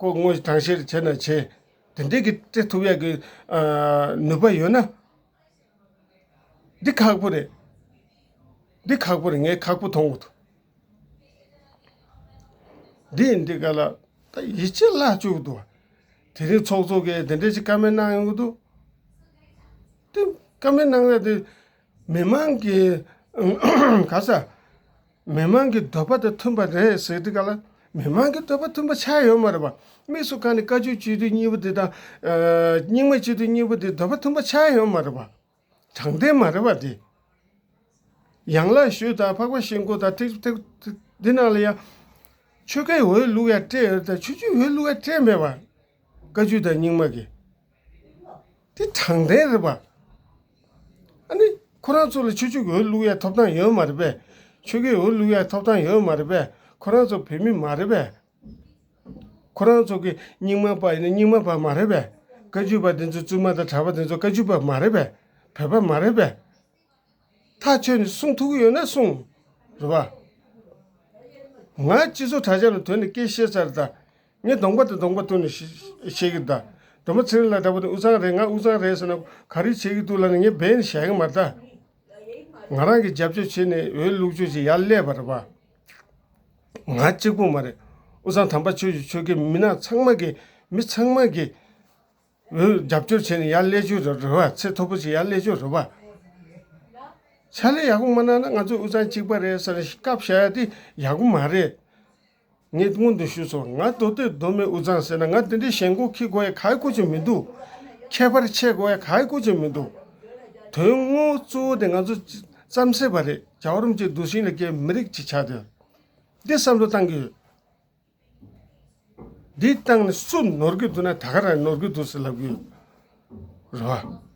ཁོ་དངོས་གཞི་དྲང་བཤེར་བྱས་ན་བྱས། དེ་འདྲས་ཀྱི་སྤྲད་ཐུབ་ཡ་གི་ཨ་ནུས་པ་ཡོད་ན། འདི་ཁག་པོ་རེད། འདི་ཁག་པོ་རེད། ངས་ཁག་པོ་མཐོང་གི་འདུག་འདི་ཡིན་དུས་ག་ལ་ད་ཡིད་ཆེས་བརླག་བཅུག་འདུག་དེ་རིང་ཚོགས་གཙོ་གིས་དེ་འདྲ་ཞིག་བཀའ་མོལ་གནང་ཡོང་གི་འདུག་དེ་བཀའ་མོལ་གནང་ཡ་དེ་མི་མང་གི་ག་ས་མི་མང་གི་འདོད་པ་དང་མཐུན་པ་རེད་ཟེར་དུས་ག་ལ། མི་མང་གི་འདོད་པ་མཐུན་པ་ཆགས་ཡོད་མ་རེད་པ། དམིགས་སུ་བཀར་ནས་བཀའ་བརྒྱུད་སྤྱི་འཐུས་གཉིས་པོ་དེ་དང་། རྙིང་མ་སྤྱི་འཐུས་གཉིས་པོ་དེ་འདོད་པ་མཐུན་པ་ཆགས་ཡོད་མ་རེད་པ། དྲང་བདེན་མ་རེད་པ་དེ། ཡང་ལག་ཞུས་དང་། འཕགས་པ་ཤིང་ཀུན་དང་། ཐིག་ཐིག་འདི་ནང་ལ་ཡང་ཆོལ་ཁའི་འོས་བླུག་ཡ་སྤྲད་ཡོད་དང་། ཆོས་བརྒྱུད་འོས་བླུག་ཡ་སྤྲད་མེད་པ། བཀའ་བརྒྱུད་དང་རྙིང་མ་གི་དེ་དྲང་བདེན་རེད་པ། ཨ་ནི་ཁོ་རང་ཚོ་ལ་ཆོས་བརྒྱུད་འོས་བླུག་ཡ་ཐོབ་ཐང་ཡོད་མ་རེད་པས། ཆོལ་ཁའི་འོས་བླུག་ཡ་ཐོབ་ཐང་ཡོད་མ་རེད་པས། ཁོ་རང་ཚོ་བོད་མི་མ་རེད་པས། ཁོ་རང་ཚོ་གི་རྙིང་མ་པ་ཡིན་ན་རྙིང་མ་པ་མ་རེད་པས། བཀའ་བརྒྱུད་པ་དེ་ཚོ་བཙུན་མ་དང་གྲྭ་པ་དེ་ཚོ་བཀའ་བརྒྱུད་པ་མ་རེད་པས། བོད་པ་མ་རེད་པས། ཐག་ཆོད་ནས་གསུང་ཐུབ་ཀྱི་ཡོད་ན་གསུང་། རེད་པ། ང་སྤྱི་ཚོགས་དྲ་རྒྱ་ལ་ཐོན་ནས་སྐད་བཤད་ཚར་ད། ངས་གདོང་པ་དང་གདོང་པ་ཐུག་ནས་བཤད་ཀྱི་ད། སྒྲོལ་མ་ཚེ་རིང་ལགས་འདྲ་པོ་དེ་དབུས་གཙང་རེད། ང་དབུས་གཙང་རེད་ཟེར་ན་ག་རེ་བྱེད་ཀྱི་འདུག་ལབ་ནས་ངས་འབད་ནས་བཤད་ཀྱི་མ་རེད་ད། ང་རང་གིས་རྒྱབ་སྐྱོར་བྱས་ནས་འོས་བླུག་ཆོག་ཅིག་ཡར་སླེབས་པ་རེད་པ། ང་གཅིག་པུ་མ་རེད། དབུས་གཙང་དམ་པ་ཆོས་ཀྱི་ཆོལ་ཁའི་མི་སྣ་ཚང་མ་གིས། མི་ཚང་མ་གིས་འོས་རྒྱབ་སྐྱོར་བྱས་ནས་ཡར་སླེབས་རྒྱུ་རེད་པ། ཚད་མཐོ་པོ་ཞིག་ཡར་སླེབས་རྒྱུ་རེད་པ། ཕྱག་ལས་ཡག་པོ་མ་གནང་ན་ང་ཚོ་དབུས་གཙང་གཅིག་པ་རེད་ཟེར་ནས་སྐབས་བཞག་ཡ་དེ་ཡག་པོ་མ་རེད། ངས་སྔོན་དུ་ཞུས་སོང་། ང་མདོ་སྟོད་མདོ་སྨད་དབུས་གཙང་ཟེར་ན་ང་དེ་འདྲའི་ཞེན་ཁོག་འཁྱེར་དགོས་ཡ་ག་ཡེ་ཁུར་ཅིག་མི་འདུག་ཁྱད་པར་ཕྱེ་དགོས་ཡ་ག་ཡེ་ཁུར་ཅིག་མི་འདུག་དོན་དངོས་གཙོ་བོ་དེ་ང་ཚོ་རྩམ་ཟེར་བ་རེད། རྒྱལ་བ་རིན་པོ་ཆེའི་གདུལ་ཞིང་ལ་སྐྱེས་མི་རིགས་ཅིག་ཆགས་བསྡད། འདི་བསམ་བློ་བཏང་གི་ཡོད། འདི་བཏང་ནས་སུ་ནོར་གྱི་འདུག་ན་ད་ག་རང་ནོར་གྱི་འདུག་ཟེར་ལབ་ཀྱི་ཡོད། རེད་པ།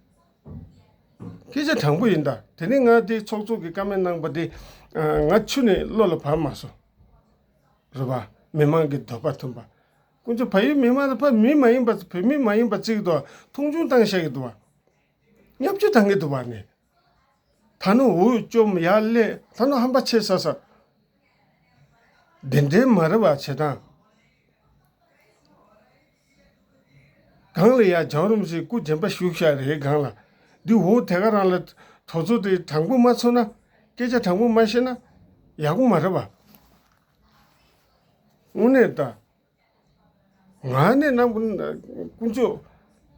སྐད་ཆ་དྲང་པོ་ཡིན་ད། དེ་ནས་ང་དེ་ཚོགས་གཙོ་གི་བཀའ་མོལ་གནང་པ་དེ་ང་ཆུ་ནས་བློ་ལ་བབས་མ་སོང་། རེད་པ། མི་མང་གི་འདོད་པ་མཐུན་པ། དཀོན་མཆོག་བལ་ཡུལ་མི་མང་ལ་ཕ་མི་མ་ཡིན་པ། བོད་མི་མ་ཡིན་པ་བརྩི་གི་འདུག་པ། མཐོང་ཆུང་བཏང་བཞག་གི་འདུག་པ། བརྙས་བཅོས་བཏང་གི་འདུག་པ་ནི། ད་ནི་འུ་བཅོམ་ཡར་སླེབས། ད་ནི་ཧམ་པ་ཆེ་ས་ས། འདི་འདྲའི་མ་རེད་པ་བྱེད་སྟངས། སྒང་ལ་ཡ་རྒྱལ་བ་རིན་པོ་ཆེའི་སྐུ་བྱིན་པ་བཞུགས་བཞག་རེད་སྒང་ལ། འདི་འོ་དེ་ག་རང་ལ་དོ་ཚོགས་དེ་དྲང་པོ་མ་ཚོར་ན། སྐད་ཆ་དྲང་པོ་མ་བཤད་ན་ཡག་པོ་མ་རེད་པ། དངོས་གནས་ད། ང་ནས་ནམ་དཀོན་མཆོག་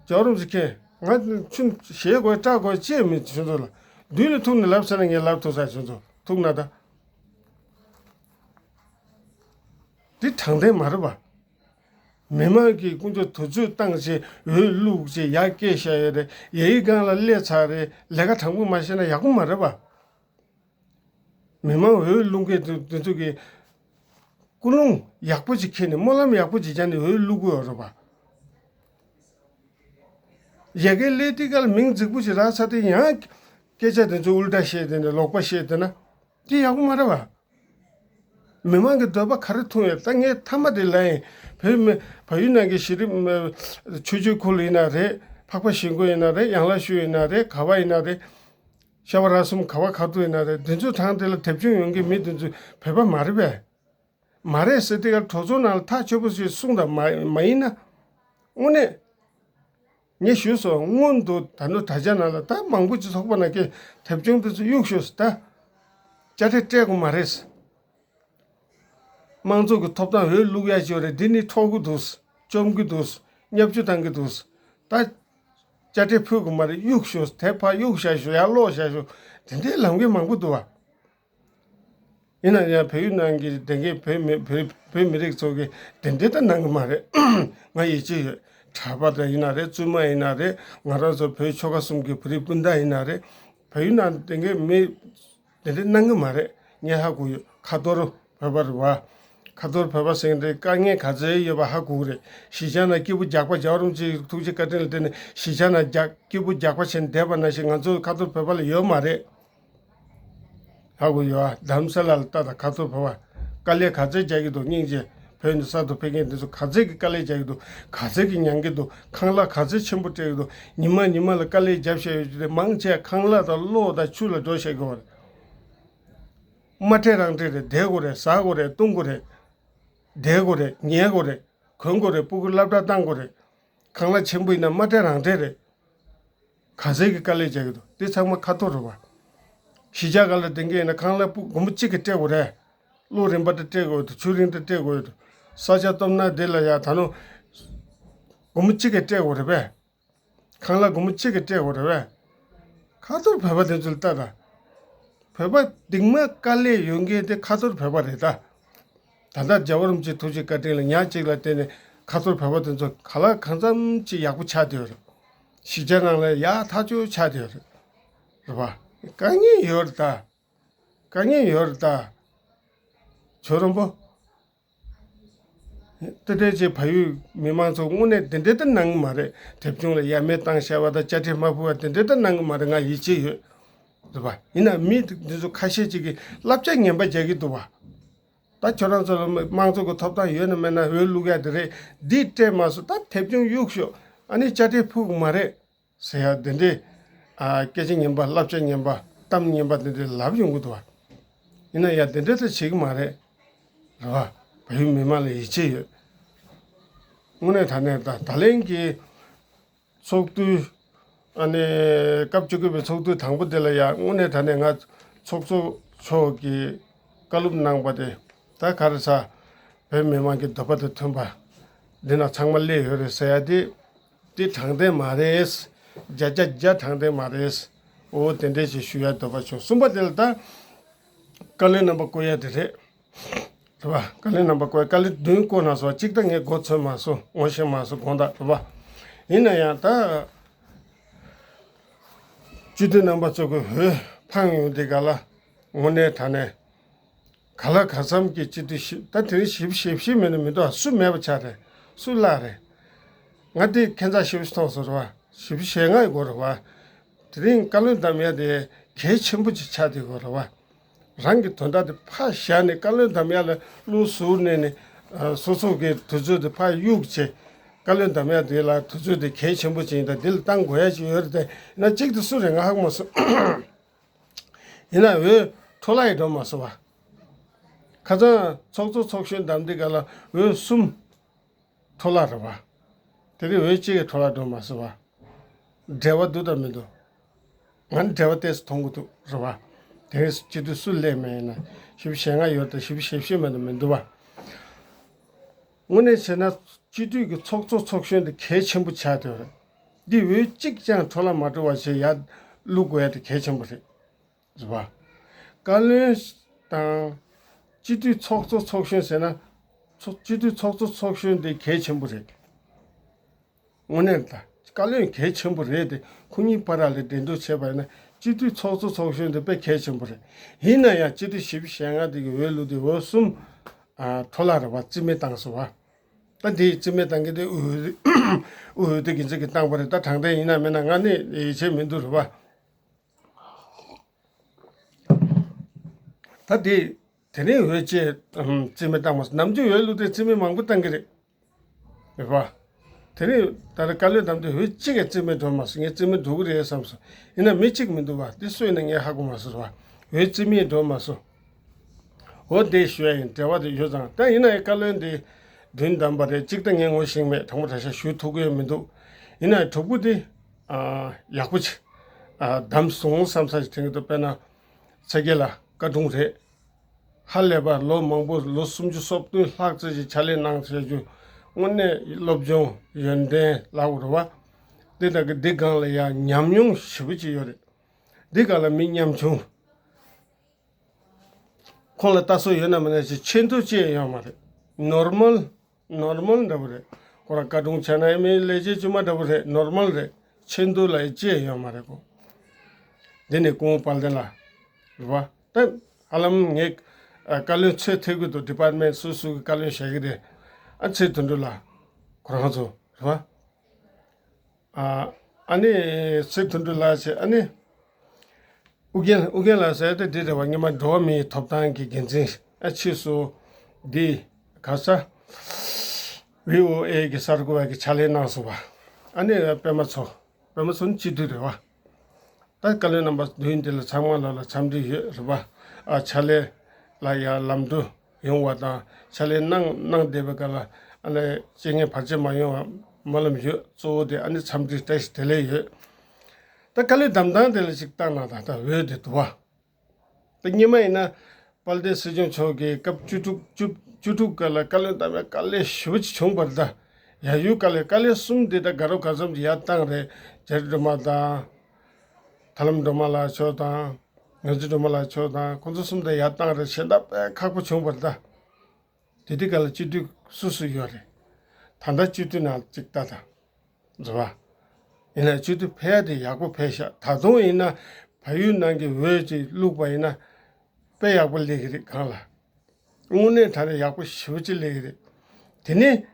རྒྱལ་བ་རིན་པོ་ཆེ་མཁྱེན། ང་ཆུ་ཞེ་དགོས་སྐྲག་དགོས་ཅི་ཡང་མེད། ཁྱོད་ཚོ་ལ་མདུན་ལ་ཐུག་ནས་ལབ་ཟེར་ན་ངས་ལབ་ཐུབ་ས། ཁྱོད་ཚོ་ཐུག་ན་ད། འདི་དྲང་བདེན་མ་རེད་པ། མི་མང་གིས་དཀོན་མཆོག་དུས་ཚོད་བཏང་བྱས་འོས་བླུགས་བྱས་ཡར་བསྐྱལ་བཞག་ཡོད་རེད། ཡའི་སྒང་ལ་སླེབས་ཚར་རེད། ལས་ཀ་དྲང་པོ་མ་བྱས་ན་ཡག་པོ་མ་རེད་པ། མི་མང་འོས་བླུག་མཁན་དེ་དེ་ཚོ་གིས་ ཀུན་སློང་ཡག་པོ་ཅིག་འཁྱེར་ནས་སྨོན་ལམ་ཡག་པོ་ཅིག་བརྒྱབ་ནས་འོས་བླུག་གི་ཡོད་རེད་པ། ཡ་གི་ལས་དེ་ག་ལ་མིང་རྫིག་པོ་ཅིག་རག་ཚར་དུས་ཡང་སྐད་ཆ་དེ་ཚོ་ཨུལ་ཊ་བཤད་བསྡད་ནས་ལོག་པ་བཤད་བསྡད་ན་དེ་ཡག་པོ་མ་རེད་པ། མི་མང་གི་འདོད་པ་ག་རེ་མཐོང་ཡོད། ད་ངས་མཐའ་མ་དེ་ལ་ཡིན། བོད་མི་བལ་ཡུལ་ནང་གི་གཞི་རིམ་ཆོས་བརྒྱུད་ཁུལ་ཡིན་ན་རེད། འཕགས་པ་ཞིག་མགོན་ཡིན་ན་རེད། ཡང་ལ་ཤུ་ཡིན་ན་རེད། ག་བ་ཡིན་ན་རེད། ཤ་བ་ར་གསུམ་ག་བ་ག་ཏུ་ཡིན་ན་རེད། དེ་ཚོའི་གྲས་དེ་ལ་དེབ་སྐྱོན་ཡོང་གི་མི་དེ་ཚོ་བོད་པ་མ་རེད་པས། མ་རེད་ཟེར་དེ་ག་གྲོས་ཚོགས་ནང་ལ་ཐག་ཆོད་པོ་ཞིག་གསུངས་དང་མ་མ་ཡིན་ན། དངོས་གནས། ངས་ཞུས་སོང་། སྔོན་དུ་ད་ནུ་དྲ་རྒྱ་ནང་ལ་ད་མང་པོ་ཅིག་ཚོགས་པ་ནང་གི་དེབ་སྐྱོན་དེ་ཚོ་གཡུག་ཤོག་ཟེར། ད་དཔྱ་ཁྲལ་སྤྲད་དགོས་མ་རེད། དམངས་གཙོ་གི་ཐོབ་ཐང་འོས་བླུག་ཡ་ཅིག་ཡོད་རེད། འདི་ནི་འཕྲོག་གི་འདུག་བཅོམ་གི་འདུག་བརྙས་བཅོས་བཏང་གི་འདུག་ད་དཔྱ་ཁྲལ་ཕུལ་དགོས་མ་རེད། གཡུག་ཤོག་དེབ་ཕར་གཡུག་བཞག་ཤོག་ཡར་སློག་བཞག་ཤོག་དེ་འདྲའི་ལམ་ཁ་མང་པོ་འདུག་བ། ཡིན་ན་ཡང་བལ་ཡུལ་ནང་གི་བདེན་དགེ་བོད་མི་བོད་བོད་མི་རིགས་ཚོ་གི་དེ་འདྲའི་ད་གནང་གི་མ་རེད། ང་ཡིད་ཆེས་ཡོད། གྲྭ་པ་དང་ཡིན་ན་རེད། བཙུན་མ་ཡིན་ན་རེད། ང་རང་ཚོ་བོད་ཆོལ་ཁ་གསུམ་གི་བོད་རིགས་སྤུན་ཟླ་ཡིན་ན་རེད། བལ་ཡུལ་ནང་བདེན་དགེ་མི་དེ་འདྲའི་གནང་གི་མ་རེད། ངས་ཧ་གོ་ཡོད། ཁ་ཐོར་བོད་པ་རེད་བ། ཁ་ཐོར་བོད་པ་ཟེར་མཁན་དེ་དཀའ་ངལ་ག་ཚོད་ཡོད་པ་ཧ་གོ་གི་རེད། གཞིས་ཆགས་ནང་སྐྱིད་པོ་རྒྱག་པ། རྒྱལ་བ་རིན་པོ་ཆེའི་ཐུགས་རྗེ་བཀའ་དྲིན་ལ་བརྟེན་ནས་གཞིས་ཆགས་ནང་རྒྱག་སྐྱིད་པོ་རྒྱག་པ་བྱས་ནས་བསྡད་པ་ནང་བཞིན་ང་ཚོ་ཁ་ཐོར་བོད་པ་ལ་ཡོད་མ་རེད། ཧ་གོ་ཡོད་ཨ། རྡ་རམ་ས་ལ་ལ་ལྟ་དང་། ཁ་ཐོར་བོད་པ་དཀའ་ལས་ག་ཚོད་རྒྱག་གི་འདུག་སྙིང་རྗེ། བོད་ནས་གསར་དུ་ཕེབས་མཁན་དེ་ཚོ་ག་ཚོད་ཀྱི་དཀའ་ལས་རྒྱག་གི་འདུག་ག་ཚོད་ཀྱི་མྱང་གི་འདུག་ཁང་གླ་ག་ཚོད་ཆེན་པོ་སྤྲད་ཀྱི་འདུག་ཉི་མ་ཉི་མ་ལ་དཀའ་ལས་བརྒྱབ་བཞག་ཡོད་དུས་དེ་མང་ཆེ་ཁང་གླ་དང་གློག་དང་ཆུ་ལ་འགྲོ་བཞག་གི་ཡོད་རེད། མ་སྤྲད་རང་སྤྲད་རེད། བསྡད་དགོས་རེད། ཟ་དགོས་རེད། བཏུང་དགོས་རེད། བསྡད་དགོས་རེད། ཉལ་དགོས་རེད། གོན་དགོས་རེད། སྤུ་གུ་སློབ་གྲྭ་བཏང་དགོས་རེད། ཁང་གླ་ཆེན་པོ་ཡིན་ན་མ་སྤྲད་རང་སྤྲད་རེད། ག་ཚོད་ཀྱི་དཀའ་ལས་རྒྱག་གི་འདུག་དེ་ཚང་མ་ཁ་ཐོར་རེད་བ། གཞིས་ཆགས་སྒང་ལ་བསྡད་མཁན་ཡིན་ན་ཁང་གླ་སྒོར་མོ་གཅིག་གིས་སྤྲད་དགོས་རེད། གློག་རིན་པ་དེ་སྤྲད་དགོས་འདུག་ཆུ་རིན་དེ་སྤྲད་དགོས་འདུག་ས་ཆ་སྟོབས་ན་དེ་ལ་ཡ་ད་ནོ་སྒོར་མོ་གཅིག་གིས་སྤྲད་དགོས་རེད་པས། ཁང་གླ་སྒོར་མོ་གཅིག་གིས་སྤྲད་དགོས་རེད་པས། ཁ་ཐོར་བོད་པ་དེ་ཚོ་ལ་ལྟ་དང་། བོད་པ་སྡིག་མ་དཀའ་ལས་ཡོད་མཁན་དེ་ཁ་ཐོར་བོད་པ་རེད་ད། ད་ལྟ་རྒྱལ་བ་རིན་པོ་ཆེའི་ཐུགས་རྗེ་བཀའ་དྲིན་ལ་ཉག་གཅིག་ལ་བརྟེན་ནས་ཁ་ཐོར་བོད་པ་དེ་ཚོ་ག་ལ་གང་འཚམ་ཅིག་ཡག་པོ་ཆགས་བསྡད་ཡོད་རེད། གཞིས་ཆགས་ནང་ལ་ཡག་ཐག་ཆོད་ཆགས་བསྡད་ཡོད་རེད། རེད་པ། དཀའ་ངལ་ཡོད་རེད་ད། དཀའ་ངལ་ཡོད་རེད་ད། ཇོ་རོན་པོ། ཏི་ཏྲའི་ཆེ་བལ་ཡུལ་མི་མང་ཚོ་དངོས་གནས་དེ་འདྲའི་ད་གནང་གི་མ་རེད། དེབ་ཆུང་ལ་ཡ་མེད་བཏང་བཞག་པ་དང་དཔྱ་ཁྲལ་མ་ཕུལ་བ་དེ་འདྲའི་ད་གནང་གི་མ་རེད། ང་ཡིད་ཆེས་ཡོད། རེད་པ། ཡིན་ན་མི་འདི་ཚོ་ཁ་ཤས་ཅིག་གིས་བསླབ་བྱ་ངན་པ་རྒྱག་གི་འདུག་བ། ད་ཁྱོད་རང་ཚོ་ལ་དམངས་གཙོ་གི་ཐོབ་ཐང་ཡོད་ན་མེད་ན་འོས་བླུག་ཡ་དེ་རེད། འདི་སྤྲད་མ་སོང་། ད་དེབ་ཆུང་གཡུག་ཤོག་ཨ་ནི་དཔྱ་ཁྲལ་ཕུལ་གི་མ་རེད། ཟེར་ཡ་དེ་འདྲའི་ཨ་སྐད་ཆ་ངན་པ། བསླབ་བྱ་ངན་པ། གཏམ་ངན་པ་དེ་འདྲའི་ལབ་ཡོང་གི་འདུག་བ། ཡིན་ན་ཡང་དེ་འདྲ་ད་བྱེད་ཀྱི་མ་རེད། རེད་བ། བལ་ཡུལ་མི་མང་ལ་ཡིད་ཆེས་ཡོད། དངོས་གནས་དྲང་གནས་ད་ད་ལན་གྱི་ཚོགས་འདུ། ཨ་ནི་སྐབས་བཅུ་དགུ་པའི་ཚོགས་འདུ་དང་པོ་དེ་ལ་ཡང་དངོས་གནས་དྲང་གནས་ང་ཚོགས་གཙོ་མཆོག་གིས་བཀའ་སློབ་གནང་པ་དེ། ད་ག་རེ་ཟ། བོད་མི་མང་གི་འདོད་པ་དང་མཐུན་པ་འདི་ན་ཚང་མ་སླེབས་ཡོད་རེད་ཟེར་ཡ་དེ། དེ་དྲང་བདེན་མ་རེད། བརྒྱ་ཆ་བརྒྱ་དྲང་བདེན་མ་རེད། འོ་དེ་འདྲས་ཞིག་ཞུ་ཡ་འདོད་པ་བྱུང་། གསུམ་པ་དེ་ལ་ད་བཀའ་བློན་རྣམ་པ་བསྐོ་ཡ་དེ་རེད། རེད་བ། བཀའ་བློན་རྣམ་པ་བསྐོ་ཡ། བཀའ་བློན་བདུན་བསྐོ་གནང་སོང་། གཅིག་ད་ངས་མགོ་ཚོས་མ་སོང་། ངོ་ཤེས་མ་སོང་། དགོངས་དག་རེད་བ། ཡིན་ན་ཡང་ད་སྤྱི་འཐུས་རྣམ་པ་ཚོ་གི་འོས་འཕངས་ཡོང་དུས་ག་ལ་དངོས་གནས་དྲང་གནས། ག་ལ་ག་འཚམ་གྱི་སྤྱི་འཐུས་བཞི། ད་དེ་རིང་བཞི་བཅུ་ཞེ་བཞི་མེད་ན་མི་འདུག་སུ་མེད་པ་ཆགས་རེད། སུ་བརླག་རེད། ང་དེ་ཁྱད་མཚར་ཞེ་པོ་ཅིག་མཐོང་སོང་རེད་བ། བཞི་བཅུ་ཞེ་ལྔ་ཡི་སྐོར་རེད་བ། དེ་རིང་བཀའ་བློན་འདེམས་ཡ་དེ་གལ་ཆེན་པོ་ཅིག་ཆགས་བསྡད་ཡོད་རེད་བ། རང་གི་དོན་དག་དེ་ཕར་བཞག་ནས་བཀའ་བློན་འདེམས་ཡ་ལ་བློ་གཟུར་གནས་ནས་ཨ་སོ་སོ་གི་དུས་ཚོད་དེ་ཕར་གཡུག་བྱས། བཀའ་བློན་འདེམས་ཡ་དེ་ལ་དུས་ཚོད་དེ་གལ་ཆེན་པོ་ཅིག་ཡིན། ད་འདི་ལ་བཏང་དགོས་ཡ་ཅིག་ཡོད་རེད་དེ། ཡིན་ན་གཅིག་དེ་སུ་རེད་ང་ཧ་གོ་མ་སོང་། ཡིན་ན་འོས་འཕྲོ་བརླག་ཡི་འགྲོ་མ་སོང་བ། ཁ་སང་ཚོགས་གཙོ་ཚོགས་གཞོན་འདེམས་དུས་ག་ལ་འོས་གསུམ་འཕྲོ་བརླག་རེད་བ། དེ་རིང་འོས་གཅིག་གི་འཕྲོ་བརླག་འགྲོ་མ་སོང་བ། འབྲེལ་བ་འདུག་དང་མི་འདུག་ང་འབྲེལ་བ་ཏོག་ཙམ་མཐོང་གི་འདུག་རེད་བ། དེ་རིང་སྤྱི་འཐུས་སུ་སླེབས་མེད་ཡིན་ན། བཞི་བཅུ་ཞེ་ལྔ་ཡོད་དང་བཞི་བཅུ་ཞེ་བཞི་མེད་ན་མི་འདུག་བ། དངོས་གནས་བྱས་ན་སྤྱི་འཐུས་ཀྱི་ཚོགས་གཙོ་ཚོགས་གཞོན་དེ་གལ་ཆེན་པོ་ཆགས་བསྡད་ཡོད་རེད། འདི་འོས་གཅིག་ཀྱང་འཕྲོ་བརླག་མ་འགྲོ་བ་བྱས་ཡར་བླུག་དགོས་ཡ་དེ་གལ་ཆེན་པོ་རེད། རེད་བ། བཀའ་བློན་དང་སྤྱི་འཐུས་ཚོགས་གཙོ་ཚོགས་གཞོན་ཟེར་ན། ཚོ་སྤྱི་འཐུས་ཚོགས་གཙོ་ཚོགས་གཞོན་དེ་གལ་ཆེན་པོ་རེད། དངོས་གནས་ད་བཀའ་བློན་གལ་ཆེན་པོ་རེད་དེ། ཁོ་གཉིས་བར་ལ་འགྲན་བསྡུར་བྱས་པ་ཡིན་ན་སྤྱི་འཐུས་ཚོགས་གཙོ་ཚོགས་གཞོན་དེ་དཔེ་གལ་ཆེན་པོ་རེད། ཡིན་ན་ཡང་སྤྱི་འཐུས་བཞི་བཅུ་ཞེ་ལྔ་དེ་གི་འོས་བླུགས་དུས་འོས་གསུམ་ ཨ་འཕྲོ་བརླག་རེད་བ། རྩིས་མེད་བཏང་སོང་བ། ད་འདི་རྩིས་མེད་བཏང་གི་དེ་དབུས་དབུས་དེ་གི་ཚིག་གི་བཏང་པ་རེད། ད་དྲང་བདེན་ཡིན་ན་མིན་ན་ང་ནི་ཡིད་ཆེས་མི་འདུག་རེད་བ། ད་དེ་དེ་རིང་འོས་ཆེ་རྩིས་མེད་བཏང་མ་སོང་། ནམ་རྒྱུན་འོས་བླུག་དེ་རྩིས་མེད་མང་པོ་བཏང་གི་རེད། རེད་བ། དེ་ནས་ད་རེས་བཀའ་བློན་བདམས་ཏེ་འོས་གཅིག་གི་རྩིས་མེད་འགྲོ་མ་སོང་། ངས་རྩིས་མེད་འགྲོ་གི་རེད་བསམ་སོང་། ཡིན་ན་མི་གཅིག་མི་འདུག་བ། དེ་སུ་ཡིན་ན་ངས་ཧ་གོ་མ་སོང་རེད་བ། འོས་རྩིས་མེད་འགྲོ་མ་སོང་། འོ་དེ་ཞུ་ཡ་ཡིན། འབྲེལ་བ་དེ་ཡོད་ཙང་། ད་ཡིན་ན་ཡང་བཀའ་བློན་དེ་བདུན་བདམས་པ་རེད། གཅིག་ད་ངས་ངོ་ཤེས་མེད། དྲང་པོ་དྲང་བཞག་ཞུ་ཐུབ་ཀྱི་ཡོད་མི་འདུག་ཡིན་ན་ཡང་དྲུག་པོ་དེ་ཨ་ཡག་པོ་ཅིག་ཨ་བདམས་སོང་བསམ་ས་ཞིག་དྲན་གྱི་འདུག་དཔེར་ན་ཚ་རྒྱལ་ལགས་བཀའ་དྲུང་རེད། ཧ་ལས་པ་ལོ་མང་པོ་ལོ་སུམ་ཅུ་སོ་བདུན་ལྷག་ཙམ་ཞིག་ཕྱག་ལས་གནང་བྱས་རྒྱུ་དངོས་གནས་སློབ་སྦྱོང་ཡོན་ཏན་ལབ་དགོས་རེད་བ། འདི་དག་གི་འདི་སྒང་ལ་ཡང་ཉམས་མྱོང་ཞེ་པོ་ཅིག་ཡོད་རེད། འདི་སྒང་ལ་མི་ཉམ་ཆུང་ཁོང་ལ་ལྟ་སྲོལ་ཡོད་ན་མེད་ན་ཞིག་ཆེ་འདུག་ཅེས་ཡོད་མ་རེད། ནོར་མལ་ནོར་མལ་འདྲ་པོ་རེད། ཁོ་རང་བཀའ་དྲུང་ཆགས་ན་ཡང་མི་ལས་བྱེད་དཀྱུས་མ་འདྲ་པོ་རེད། ནོར་མལ་རེད། ཆེ་འདུག་ལ་ཡང་ཅི་ཡང་ཡོད་མ་རེད་གོ། འདི་ནི་སྐུ་ངོ་དཔལ་ལྡན་ལགས་རེད་བ། ད་ཧ་ལམ་ངས་ཨ་བཀའ་བློན་ཚོད་ཐིག་གི་འདུག་ཌི་པཱར་ཊི་མེན་ཊི་སོ་སོ་གི་བཀའ་བློན་བྱེད་ཀྱི་རེད། ཨ་ཚེ་དོན་གྲུབ་ལགས་ཁོ་རང་ཚོ་རེད་བ། ཨ་ཨ་ནི་ཚེ་དོན་གྲུབ་ལགས་བྱས། ཨ་ནི་ཨུ་རྒྱན་ཨུ་རྒྱན་ལགས་ཟེར་ཏེ་འདི་རེད་བ། སྔོན་མ་འགྲོ་བ་མིའི་ཐོབ་ཐང་གི་འགན་འཛིན། ཨ་ཕྱིས་སུ་འདི་ག་ས་བྷི་ཨོ་ཨེ་གི་གསར་འགོད་པ་གི་ཕྱག་ལས་གནང་སོང་བ། ཨ་ནི་པད་མ་མཚོ། པད་མ་མཚོ་ནི་སྤྱི་འཐུས་རེད་བ། ད་བཀའ་བློན་རྣམ་པ་བདུན་དེ་ལ་ཚང་མ་ལ་ལ་འཚམས་འདྲི་ཡོད་རེད་བ། ཨ་ཕྱག་ལས་ལ་ཡ་ལམ་འགྲོ་ཡོང་བ་དང་ཕྱག་ལས་གནང་གནང་བསྡད་པའི་སྐབས་ལ་ཨ་ནི་རྐྱེན་ངན་བར་ཆད་མ་ཡོང་བ་སྨོན་ལམ་ཡོད། གཙོ་བོ་དེ་ཨ་ནི་འཚམས་འདྲི་བཀྲ་ཤིས་བདེ་ལེགས་ཡོད། ད་བཀའ་བློན་འདེམས་སྟངས་དེ་ལ་ཅིག་བལྟས་ན་ད་ད་འོས་དེ་འདུག་བ། ད་སྔོན་མ་ཡིན་ན་དཔལ་ལྡན་སྲིད་སྐྱོང་མཆོག་གིས་སྐབས་བཅུ་དྲུག་བཅུ་བཅུ་དྲུག་སྐབས་ལ་བཀའ་བློན་བདམས་པའི་དཀའ་ལས་ཞེ་པོ་ཅིག་བྱུང་བ་རེད། ད་ཡར་ཡུལ་དཀའ་ལས་དཀའ་ལས་གསུམ་དེ་ད་དགའ་རབ་དགའ་འཛོམས་ཀྱིས་ཡར་བཏང་རེད། རྒྱ་རི་སྒྲོལ་མ་དང་། ཐར་ལམ་སྒྲོལ་མ་ལགས་མཆོག་དང་། ངག་རྩིས་སྒྲོལ་མ་ལགས་མཆོག་དང་། ཁོང་ཚོ་གསུམ་ད་ཡར་བཏང་རེད། གཞན་དག་དཔེ་ཁག་པོ་བྱུང་བ་རེད་ད། དེ་དུས་སྐབས་ལ་སྤྱི་འཐུས་སུ་སུ་ཡོད་རེད། ད་ལྟ་སྤྱི་འཐུས་ནང་གཅིག་ལྟ་དང་། རེད་བ། ཡིན་ན་སྤྱི་འཐུས་ཕེབས་ཡ་དེ་ཡག་པོ་ཕེབས་ཤག་ད་དུང་ཡིན་ན་བལ་ཡུལ་ནང་གི་འོས་ཅིག་བླུགས་པ་ཡིན་ན་དཔེ་ཡག་པོ་སླེབས་ཀྱི་རེད་གང་ལ། དངོས་གནས་དྲང་གནས་ཡག་པོ་ཞེ་པོ་ཅིག་སླེབས་ཀྱི་རེད། དེ་ནས་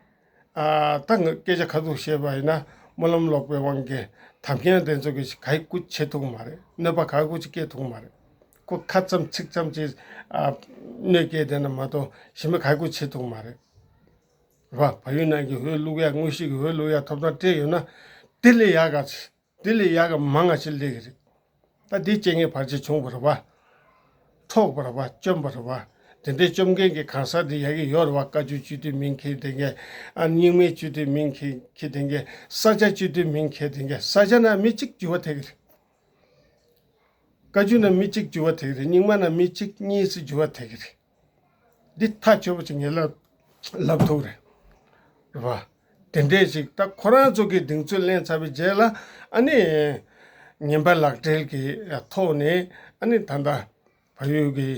ཨ་ད་ངས་སྐད་ཆ་ཁ་ཐུག་བཤད་པ་ཡིན་ན་སྨོན་ལམ་ལོག་པའི་དབང་གིས་དམ་བཅའ་དེ་ཚོ་གིས་ག་ཡི་སྐུ་བྱེད་ཐུབ་ཀྱི་མ་རེད། གནོད་པ་ག་ཡི་སྐུ་ཅིག་སྐྱེལ་ཐུབ་ཀྱི་མ་རེད། ཁོ་ཁ་ཙམ་ཚིག་ཙམ་ཅིག་ཨ་གནོད་སྐྱེལ་བསྡད་ན་མ་གཏོགས་གཞན་པ་ག་ཡི་སྐུ་བྱེད་ཐུབ་ཀྱི་མ་རེད། རེད་བ། བལ་ཡུལ་ནང་གི་འོས་བླུག་ཡ། དངོས་གཞི་གི་འོས་བླུག་ཡ་ཐོབ་ཐང་སྤྲད་ཡོད་ན་དེ་ལས་ཡག་ག་ཅིག་དེ་ལས་ཡག་ག་མང་ང་ཅིག་སླེབས་ཀྱི་རེད། ད་དེ་རྐྱེན་ངན་བར་ཆད་བྱུང་བ་རེད་བ། འཕྲོག་པ་རེད་བ། བཅོམ་པ་རེད་བ། དེ་འདྲའི་བཅོམ་མཁན་གྱི་གང་ཟག་དེ་ཡ་གི་ཡོད་རེད་བ། བཀའ་བརྒྱུད་སྤྱི་འཐུས་མིང་འཁྱེར་བསྡད་མཁན། ཨ་རྙིང་མའི་སྤྱི་འཐུས་མིང་འཁྱེར་འཁྱེར་བསྡད་མཁན། ས་སྐྱ་སྤྱི་འཐུས་མིང་འཁྱེར་བསྡད་མཁན། ས་སྐྱ་ན་མི་གཅིག་འགྱུར་བ་ཐེབས་ཀྱི་རེད། བཀའ་བརྒྱུད་ན་མི་གཅིག་འགྱུར་བ་ཐེབས་ཀྱི་རེད། རྙིང་མ་ན་མི་གཅིག་གཉིས་ཙམ་འགྱུར་བ་ཐེབས་ཀྱི་རེད། འདི་ཐག་ཆོད་པོ་ཅིག་ངས་ལབ་ལབ་ཐུབ་རེད། རེད་བ། དེ་འདྲས་ཅིག་ད་ཁོ་རང་ཚོ་གི་གདེང་ཚོད་ལེན་ཚར་བའི་རྗེས་ལ་ཨ་ནི་ངན་པ་ལག་སྦྲེལ་གྱི་ཐོག་ནས་ཨ་ནི་ད་ལྟ་བལ་ཡུལ་གྱི་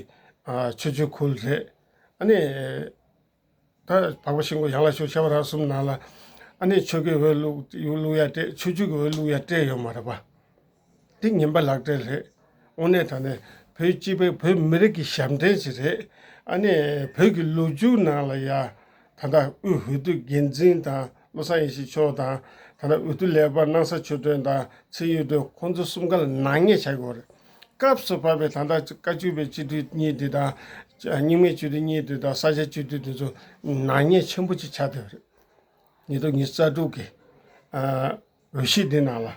ཨ་ཆོས་བརྒྱུད་ཁུལ་རེད། ཨ་ནི་ད་འཕགས་པ་ཤིང་ཀུན་ཡང་ལ་ཤོག་ཤ་བ་ར་གསུམ་ནང་ལ་ཨ་ནི་ཆོས་ཀྱི་འོས་བླུག་བླུག་ཡ་སྤྲད། ཆོས་བརྒྱུད་ཀྱི་འོས་བླུག་ཡ་སྤྲད་ཡོད་མ་རེད་པ། འདི་ངན་པ་ལག་སྦྲེལ་རེད། དངོས་གནས་དྲང་གནས་བོད་སྤྱི་པའི་བོད་མི་རིགས་ཀྱི་ཞབས་འདྲེན་ཞིག་རེད། ཨ་ནི་བོད་ཀྱི་ལོ་རྒྱུས་ནང་ལ་ཡ་ད་ལྟ་དབུས་འོས་བསྡུ་འགན་འཛིན་དང་བློ་བཟང་ཡེ་ཤེས་མཆོག་དང་། ད་ལྟ་འོས་བསྡུ་ལས་པ་སྣང་ས་ཆོས་སྒྲོན་དང་ཚེ་ཡོད་དོན། ཁོང་ཚོ་གསུམ་ཀ་ལ་ནག་ཉེས་ཆགས་ཡོད་རེད། སྐབས་སུ་བབས་པའི་ད་ལྟ་བཀའ་བརྒྱུད་པའི་སྤྱི་འཐུས་གཉིས་དེ་དང་། རྙིང་མའི་སྤྱི་འཐུས་གཉིས་དེ་དང་། ས་སྐྱ་སྤྱི་འཐུས་དེ་ཚོ་ནག་ཉེས་ཆེན་པོ་ཅིག་ཆགས་བསྡད་ཡོད་རེད། ཉིས་སྟོང་ཉི་ཤུ་རྩ་དྲུག་གི་ཨ་འོས་གཞི་འདི་ནང་ལ་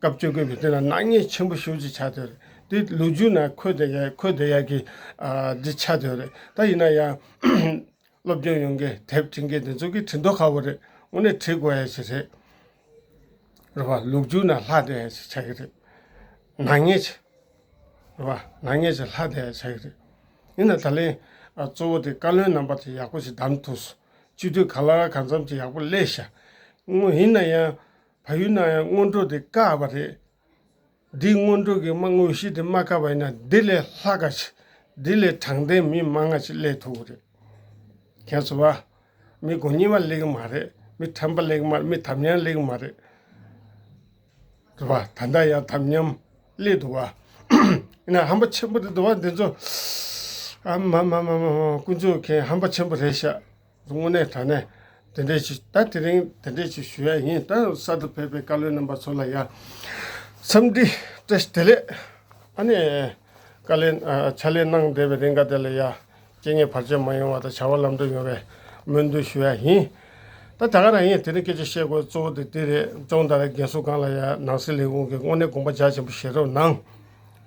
སྐབས་བཅོ་བརྒྱད་པའི་དེ་ལ་ནག་ཉེས་ཆེན་པོ་ཞེ་པོ་ཅིག་ཆགས་བསྡད་ཡོད་རེད། འདི་ལོ་རྒྱུས་ནང་འཁོད་བསྡད་ཡ་འཁོད་བསྡད་ཡ་གི་ཨ་འདི་ཆགས་བསྡད་ཡོད་རེད། ད་ཡིན་ན་ཡང་སློབ་སྦྱོང་ཡོང་མཁན་དེབ་འབྲི་མཁན་དེ་ཚོ་གིས་བྲིས་མདོག་ཁ་པོ་རེད། དངོས་གནས་བྲིས་དགོས་ཡ་ཞིག་རེད། རེད་བ། ལོ་རྒྱུས་ནང་ལྷག་བསྡད་ཡ་ཞིག་ཆགས་ཀྱི་རེད། ནག་ཉེས་ཆེ། རེད་བ། ནག་ཉེས་ཆེ་ལྷག་བསྡད་ཡ་ཆགས་ཀྱི་རེད། ཡིན་ན་ད་ལན་ཨ་གཙོ་བོ་དེ་བཀའ་བློན་རྣམ་པ་དེ་ཡག་པོ་ཞིག་བདམས་ཐུབ་སོང་། སྤྱི་འཐུས་ག་ལ་གང་འཚམ་ཅིག་ཡག་པོ་སླེབས་ཤག་དངོས་ཡིན་ན་ཡང་བལ་ཡུལ་ནང་ཡང་སྔོན་འགྲོ་དེ་བཀག་པ་རེད། འདི་སྔོན་འགྲོ་གི་མ་དངོས་གཞི་དེ་མ་བཀག་པ་ཡིན་ན་འདི་ལས་ལྷག་ག་ཞིག་འདི་ལས་དྲང་བདེན་མི་མང་ང་ཞིག་སླེབས་ཐུབ་ཀྱི་རེད། མཁྱེན་སོང་བ། མི་མགོ་རྙིང་པ་སླེབས་ཀྱི་མ་རེད། མི་ཁྲམ་པ་སླེབས་ཀྱི་མ་རེད། མི་དམ་ཉམས་སླེབས་ཀྱི་མ་རེད། རེད་བ། ད་ལྟ་ཡང་དམ་ཉམས་སླེབས་འདུག་བ། ཡིན་ན་ཧམ་པ་ཆེན་པོ་དེ་འདུག་བ། འདི་ཚོ་ ཨ་མ་མ་མ་མ་མ། དཀོན་མཆོག་མཁྱེན། ཧམ་པ་ཆེན་པོ་རེད་ཤག་དངོས་གནས་དྲང་གནས་དེ་འདྲས་ཅིག་ད་དེ་རིང་དེ་འདྲས་ཅིག་ཞུ་ཡ་ཡིན། ད་གསར་དུ་ཕེབས་པའི་བཀའ་བློན་རྣམ་པ་ཚོ་ལ་ཡ་འཚམས་འདྲི་བཀྲ་ཤིས་བདེ་ལེགས། ཨ་ནི་བཀའ་ལན་ཨ་ཕྱག་ལས་གནང་བསྡད་པའི་རིང་ག་དེ་ལ་ཡ་རྐྱེན་ངན་བར་ཆད་མ་ཡོང་བ་དང་བྱ་བ་ལམ་འགྲོ་ཡོང་བའི་སྨོན་འདུན་ཞུ་ཡ་ཡིན། ད་ད་ག་རང་ཡིན། དེ་རིང་སྐད་ཆ་བཤད་དགོས་གཙོ་བོ་དེ་འདི་རེད། ཙོང་ད་ར་རྒན་གསོ་ཁང་ལ་ཡ་ནང་སྲིད་ལས་ཁུངས་ཀྱི་དངོས་གནས་དགོངས་པ་རྒྱ་ཆེན་པོ་བཞེས་རོགས་གནང་།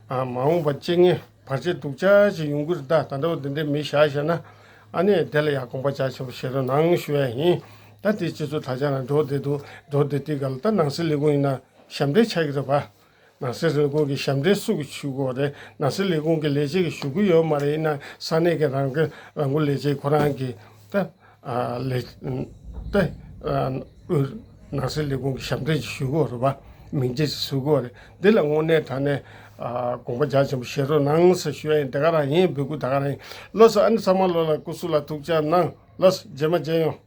ཨ་མ་འོངས་པ་རྐྱེན་ངན་བར་ཆད་སྡུག་ཅག་ཅིག་ཡོང་གི་རེད། ད་ད་འདྲ་བོ་དེ་འདྲའི་མི་བཞག་བཞག་ན་ཨ་ནི་དེ་ལ་ཡང་དགོངས་པ་རྒྱ་ཆེན་པོ་བཞེས་རོགས་གནང་ཞུ་ཡ་ཡིན། ད་དེ་སྤྱི་ཚོགས་དྲ་རྒྱ་ནང་འགྲོ་བསྡད་འདུག་འགྲོ་བསྡད་དུས་ག་ལ་ད་ནང་སྲིད་ལས་ཁུངས་ཡིན་ན་ཞབས་འདྲེན་ཆགས་ཀྱི་རེད་པ། ནང་སྲིད་ལས་ཁུངས་ཀྱི་ཞབས་འདྲེན་སུ་གིས་ཞུ་དགོས་རེད། ནང་སྲིད་ལས་ཁུངས་ཀྱི་ལས་བྱེད་ཀྱིས་ཞུ་གི་ཡོད་མ་རེད། ཡིན་ན་ས་གནས་ཀྱི་རང་གི་རང་འགུལ་ལས་བྱེད་ཁོ་རང་གིས་ད། ཨ་ལས་ད་ཨ་དབུས་ནང་སྲིད་ལས་ཁུངས་ཀྱི་ཞབས་འདྲེན་ཞུ་དགོས་རེད་པ། མིང་ཆད་ཞུ་དགོས་རེད། འདི་ལ་དངོས་གནས་དྲང་གནས་ཨ་དགོངས་པ་རྒྱ་ཆེན་པོ་བཞེས་རོགས་གནང་ཟེར་ཞུ་ཡ་ཡིན། དེ་ག་རང་ཡིན། འབོད་སྐུལ་དེ་ག་རང་ཡིན། ལགས་སོ། ཨ་ནི་ཚང་མ་ལོ་ལ་སྐུ་གཟུགས་ལ་ཐུགས་ཅག་གནང་། ལགས་སོ། རྗེས་མ་མཇལ་ཡོང་།